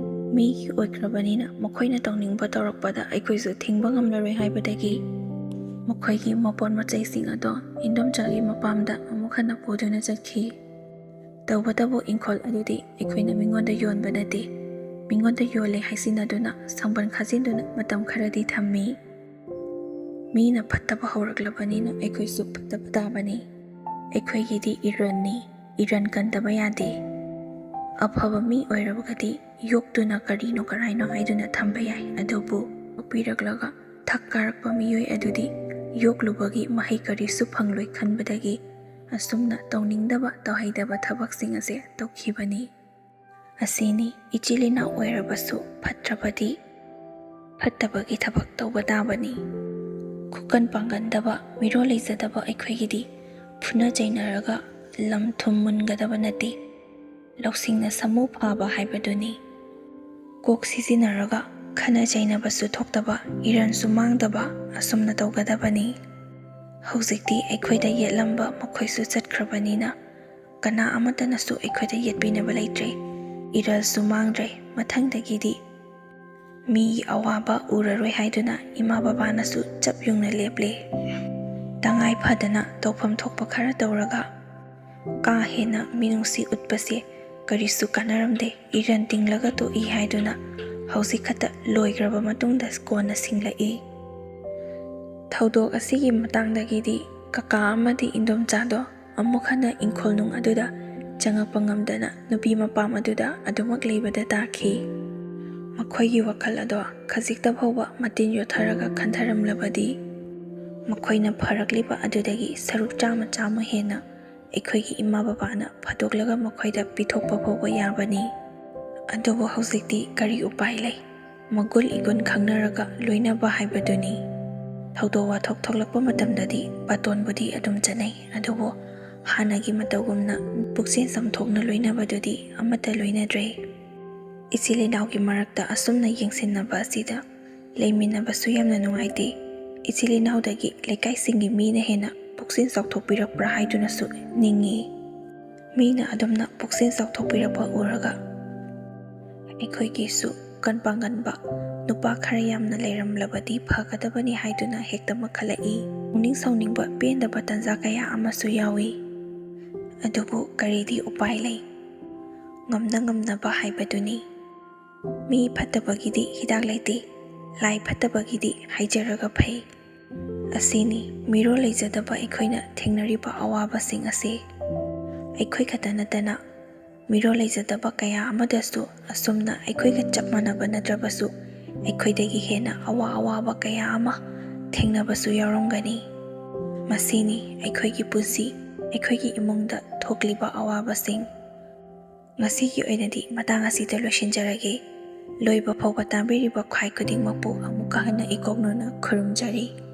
ꯃꯤꯒꯤ ꯑꯣꯏꯈ꯭ꯔꯕꯅꯤꯅ ꯃꯈꯣꯏꯅ ꯇꯧꯅꯤꯡꯕ ꯇꯧꯔꯛꯄꯗ ꯑꯩꯈꯣꯏꯁꯨ ꯊꯤꯡꯕ ꯉꯝꯂꯔꯣꯏ ꯍꯥꯏꯕꯗꯒꯤ ꯃꯈꯣꯏꯒꯤ ꯃꯄꯣꯠ ꯃꯆꯩꯁꯤꯡ ꯑꯗꯣ ꯏꯟꯗꯣꯝꯆꯥꯒꯤ ꯃꯄꯥꯝꯗ ꯑꯃꯨꯛ ꯍꯟꯅ ꯄꯨꯗꯨꯅ ꯆꯠꯈꯤ꯫ ꯇꯧꯕꯇꯕꯨ ꯏꯪꯈꯣꯜ ꯑꯗꯨꯗꯤ ꯑꯩꯈꯣꯏꯅ ꯃꯤꯉꯣꯟꯗ ꯌꯣꯟꯕ ꯅꯠꯇꯦ꯫ ꯃꯤꯉꯣꯟꯗ ꯌꯣꯜꯂꯦ ꯍꯥꯏꯁꯤꯟꯅꯗꯨꯅ ꯁꯪꯕꯟ ꯈꯥꯖꯤꯟꯗꯨꯅ ꯃꯇꯝ ꯈꯔꯗꯤ ꯊꯝꯃꯤ꯫ ꯃꯤꯅ ꯐꯠꯇꯕ ꯍꯧꯔꯛꯂꯕꯅꯤꯅ ꯑꯩꯈꯣꯏꯁꯨ ꯐꯠꯇꯕ ꯇꯥꯕꯅꯤ꯫ ꯑꯩꯈꯣꯏꯒꯤꯗꯤ ꯏꯔꯟꯅꯤ, ꯏꯔꯟ ꯀꯟꯗꯕ ꯌꯥꯗꯦ꯫ ꯑꯐꯕ ꯃꯤ ꯑꯣꯏꯔꯕꯒꯗꯤ ꯌꯣꯛꯇꯨꯅ ꯀꯔꯤꯅꯣ ꯀꯔꯥꯏꯅꯣ ꯍꯥꯏꯗꯨꯅ ꯊꯝꯕ ꯌꯥꯏ, ꯑꯗꯨꯕꯨ ꯄꯤꯔꯛꯂꯒ ꯊꯛ ꯀꯥꯔꯛꯄ ꯃꯤꯑꯣꯏ ꯑꯗꯨꯗꯤ ꯌꯣꯛꯂꯨꯕꯒꯤ ꯃꯍꯩ ꯀꯔꯤꯁꯨ ꯐꯪꯂꯣꯏ ꯈꯟꯕꯗꯒꯤ ꯑꯁꯨꯝꯅ ꯇꯧꯅꯤꯡꯗꯕ ꯇꯧꯍꯩꯗꯕ ꯊꯕꯛꯁꯤꯡ ꯑꯁꯦ ꯇꯧꯈꯤꯕꯅꯤ꯫ ꯑꯁꯤꯅꯤ, ꯏꯆꯤꯜ ꯏꯅꯥꯎ ꯑꯣꯏꯔꯕꯁꯨ ꯐꯠꯇ꯭ꯔꯕꯗꯤ ꯐꯠꯇꯕꯒꯤ ꯊꯕꯛ ꯇꯧꯕ ꯇꯥꯕꯅꯤ꯫ ꯈꯨꯀꯟ ꯄꯥꯡꯒꯟꯗꯕ, ꯃꯤꯔꯣꯜ ꯂꯩꯖꯗꯕ ꯑꯩꯈꯣꯏꯒꯤꯗꯤ ꯐꯨꯅ ꯆꯩꯅꯔꯒ ꯂꯝ ꯊꯨꯝ ꯃꯨꯟꯒꯗꯕ ꯅꯠꯇꯦ꯫ ꯂꯧꯁꯤꯡꯅ ꯁꯥꯃꯨ ꯐꯥꯕ ꯍꯥꯏꯕꯗꯨꯅꯤ꯫ ꯀꯣꯛ ꯁꯤꯖꯤꯟꯅꯔꯒ ꯈꯠꯅ ꯆꯩꯅꯕꯁꯨ ꯊꯣꯛꯇꯕ, ꯏꯔꯟꯁꯨ ꯃꯥꯡꯗꯕ, ꯑꯁꯨꯝꯅ ꯇꯧꯒꯗꯕꯅꯤ꯫ ꯍꯧꯖꯤꯛꯇꯤ ꯑꯩꯈꯣꯏꯗ ꯌꯦꯠꯂꯝꯕ ꯃꯈꯣꯏꯁꯨ ꯆꯠꯈ꯭ꯔꯕꯅꯤꯅ, ꯀꯅꯥ ꯑꯃꯠꯇꯅꯁꯨ ꯑꯩꯈꯣꯏꯗ ꯌꯦꯠꯄꯤꯅꯕ ꯂꯩꯇ꯭ꯔꯦ꯫ ꯏꯔꯜꯁꯨ ꯃꯥꯡꯗ꯭ꯔꯦ꯫ ꯃꯊꯪꯗꯒꯤꯗꯤ ꯃꯤꯒꯤ ꯑꯋꯥꯕ ꯎꯔꯔꯣꯏ ꯍꯥꯏꯗꯨꯅ ꯏꯃꯥ ꯕꯕꯥꯅꯁꯨ ꯆꯞ ꯌꯨꯡꯅ ꯂꯦꯞꯂꯦ꯫ ꯇꯉꯥꯏ ꯐꯗꯅ ꯇꯧꯐꯝ ꯊꯣꯛꯄ ꯈꯔ ꯇꯧꯔꯒ, ꯀꯥ ꯍꯦꯟꯅ ꯃꯤꯅꯨꯡꯁꯤ ꯎꯠꯄꯁꯦ ꯀꯔꯤꯁꯨ ꯀꯥꯟꯅꯔꯝꯗꯦ, ꯏꯔꯟ ꯇꯤꯡꯂꯒ ꯇꯣꯛꯏ ꯍꯥꯏꯗꯨꯅ ꯍꯧꯖꯤꯛ ꯈꯛꯇ ꯂꯣꯏꯈ꯭ꯔꯕ ꯃꯇꯨꯡꯗ ꯀꯣꯟꯅ ꯁꯤꯡꯂꯛꯏ꯫ ꯊꯧꯗꯣꯛ ꯑꯁꯤꯒꯤ ꯃꯇꯥꯡꯗꯒꯤꯗꯤ ꯀꯀꯥ ꯑꯃꯗꯤ ꯏꯟꯗꯣꯝꯆꯥꯗꯣ ꯑꯃꯨꯛ ꯍꯟꯅ ꯏꯪꯈꯣꯜꯅꯨꯡ ꯑꯗꯨꯗ ꯆꯪꯉꯛꯄ ꯉꯝꯗꯅ ꯅꯨꯄꯤ ꯃꯄꯥꯝ ꯑꯗꯨꯗ ꯑꯗꯨꯃꯛ ꯂꯩꯕꯗ ꯇꯥꯈꯤ꯫ ꯃꯈꯣꯏꯒꯤ ꯋꯥꯈꯜ ꯑꯗꯣ ꯈꯖꯤꯛꯇ ꯐꯥꯎꯕ ꯃꯇꯤꯟ ꯌꯣꯠꯊꯔꯒ ꯈꯟꯊꯔꯝꯂꯕꯗꯤ, ꯃꯈꯣꯏꯅ ꯐꯔꯛꯂꯤꯕ ꯑꯗꯨꯗꯒꯤ ꯁꯔꯨꯛ ꯆꯥꯝꯃ ꯆꯥꯝꯃ ꯍꯦꯟꯅ ꯑꯩꯈꯣꯏꯒꯤ ꯏꯃꯥ ꯕꯕꯥꯅ ꯐꯥꯗꯣꯛꯂꯒ ꯃꯈꯣꯏꯗ ꯄꯤꯊꯣꯛꯄ ꯐꯥꯎꯕ ꯌꯥꯕꯅꯤ꯫ ꯑꯗꯨꯕꯨ ꯍꯧꯖꯤꯛꯇꯤ ꯀꯔꯤ ꯎꯄꯥꯏ ꯂꯩ? ꯃꯒꯨꯟ ꯏꯒꯨꯟ ꯈꯪꯅꯔꯒ ꯂꯣꯏꯅꯕ ꯍꯥꯏꯕꯗꯨꯅꯤ꯫ ꯊꯧꯗꯣꯛ ꯋꯥꯊꯣꯛ ꯊꯣꯛꯂꯛꯄ ꯃꯇꯝꯗꯗꯤ ꯕꯥꯇꯣꯟꯕꯨꯗꯤ ꯑꯗꯨꯝ ꯆꯠꯅꯩ, ꯑꯗꯨꯕꯨ ꯍꯥꯟꯅꯒꯤ ꯃꯇꯧꯒꯨꯝꯅ ꯄꯨꯛꯆꯦꯜ ꯆꯥꯎꯊꯣꯛꯅ ꯂꯣꯏꯅꯕꯗꯨꯗꯤ ꯑꯃꯠꯇ ꯂꯣꯏꯅꯗ꯭ꯔꯦ꯫ ꯏꯆꯤꯜ ꯏꯅꯥꯎꯒꯤ ꯃꯔꯛꯇ ꯑꯁꯨꯝꯅ ꯌꯦꯡꯁꯤꯟꯅꯕ ꯑꯁꯤꯗ ꯂꯩꯃꯤꯟꯅꯕꯁꯨ ꯌꯥꯝꯅ ꯅꯨꯡꯉꯥꯏꯇꯦ꯫ ꯏꯆꯤꯜ ꯏꯅꯥꯎꯗꯒꯤ ꯂꯩꯀꯥꯏꯁꯤꯡꯒꯤ ꯃꯤꯅ ꯍꯦꯟꯅ ꯄꯨꯛꯆꯦꯜ ꯆꯥꯎꯊꯣꯛꯄꯤꯔꯛꯄ꯭ꯔꯥ ꯍꯥꯏꯗꯨꯅꯁꯨ ꯅꯤꯡꯏ꯫ ꯃꯤꯅ ꯑꯗꯨꯝꯅ ꯄꯨꯛꯆꯦꯜ ꯆꯥꯎꯊꯣꯛꯄꯤꯔꯛꯄ ꯎꯔꯒ ꯑꯩꯈꯣꯏꯒꯤꯁꯨ ꯀꯟ ꯄꯥꯡꯒꯟꯕ ꯅꯨꯄꯥ ꯈꯔ ꯌꯥꯝꯅ ꯂꯩꯔꯝꯂꯕꯗꯤ ꯐꯒꯗꯕꯅꯤ ꯍꯥꯏꯗꯨꯅ ꯍꯦꯛꯇ ꯃꯈꯠꯂꯛꯏ꯫ ꯄꯨꯛꯅꯤꯡ ꯁꯥꯎꯅꯤꯡꯕ, ꯄꯦꯟꯗꯕ ꯇꯟꯖꯥ ꯀꯌꯥ ꯑꯃꯁꯨ ꯌꯥꯎꯏ꯫ ꯑꯗꯨꯕꯨ ꯀꯔꯤꯗꯤ ꯎꯄꯥꯏ ꯂꯩ? ꯉꯝꯅ ꯉꯝꯅꯕ ꯍꯥꯏꯕꯗꯨꯅꯤ꯫ ꯃꯤ ꯐꯠꯇꯕꯒꯤꯗꯤ ꯍꯤꯗꯥꯛ ꯂꯩꯇꯦ, ꯂꯥꯏ ꯐꯠꯇꯕꯒꯤꯗꯤ ꯍꯥꯏꯖꯔꯒ ꯐꯩ꯫ ꯑꯁꯤꯅꯤ ꯃꯤꯔꯣꯜ ꯂꯩꯖꯗꯕ ꯑꯩꯈꯣꯏꯅ ꯊꯦꯡꯅꯔꯤꯕ ꯑꯋꯥꯕꯁꯤꯡ ꯑꯁꯤ꯫ ꯑꯩꯈꯣꯏ ꯈꯛꯇ ꯅꯠꯇꯅ ꯃꯤꯔꯣꯜ ꯂꯩꯖꯗꯕ ꯀꯌꯥ ꯑꯃꯗꯁꯨ ꯑꯁꯨꯝꯅ ꯑꯩꯈꯣꯏꯒ ꯆꯞ ꯃꯥꯟꯅꯕ ꯅꯠꯇ꯭ꯔꯕꯁꯨ ꯑꯩꯈꯣꯏꯗꯒꯤ ꯍꯦꯟꯅ ꯑꯋꯥ ꯑꯋꯥꯕ ꯀꯌꯥ ꯑꯃ ꯊꯦꯡꯅꯕꯁꯨ ꯌꯥꯎꯔꯝꯒꯅꯤ꯫ ꯃꯁꯤꯅꯤ ꯑꯩꯈꯣꯏꯒꯤ ꯄꯨꯟꯁꯤ, ꯑꯩꯈꯣꯏꯒꯤ ꯏꯃꯨꯡꯗ ꯊꯣꯛꯂꯤꯕ ꯑꯋꯥꯕꯁꯤꯡ꯫ ꯉꯁꯤꯒꯤ ꯑꯣꯏꯅꯗꯤ ꯃꯇꯥꯡ ꯑꯁꯤꯗ ꯂꯣꯏꯁꯤꯟꯖꯔꯒꯦ꯫ ꯂꯣꯏꯕ ꯐꯥꯎꯕ ꯇꯥꯕꯤꯔꯤꯕ ꯈ꯭ꯋꯥꯏ ꯈꯨꯗꯤꯡꯃꯛꯄꯨ ꯑꯃꯨꯛꯀ ꯍꯟꯅ ꯏꯀꯣꯛꯅꯅ ꯈꯨꯔꯨꯝꯖꯔꯤ꯫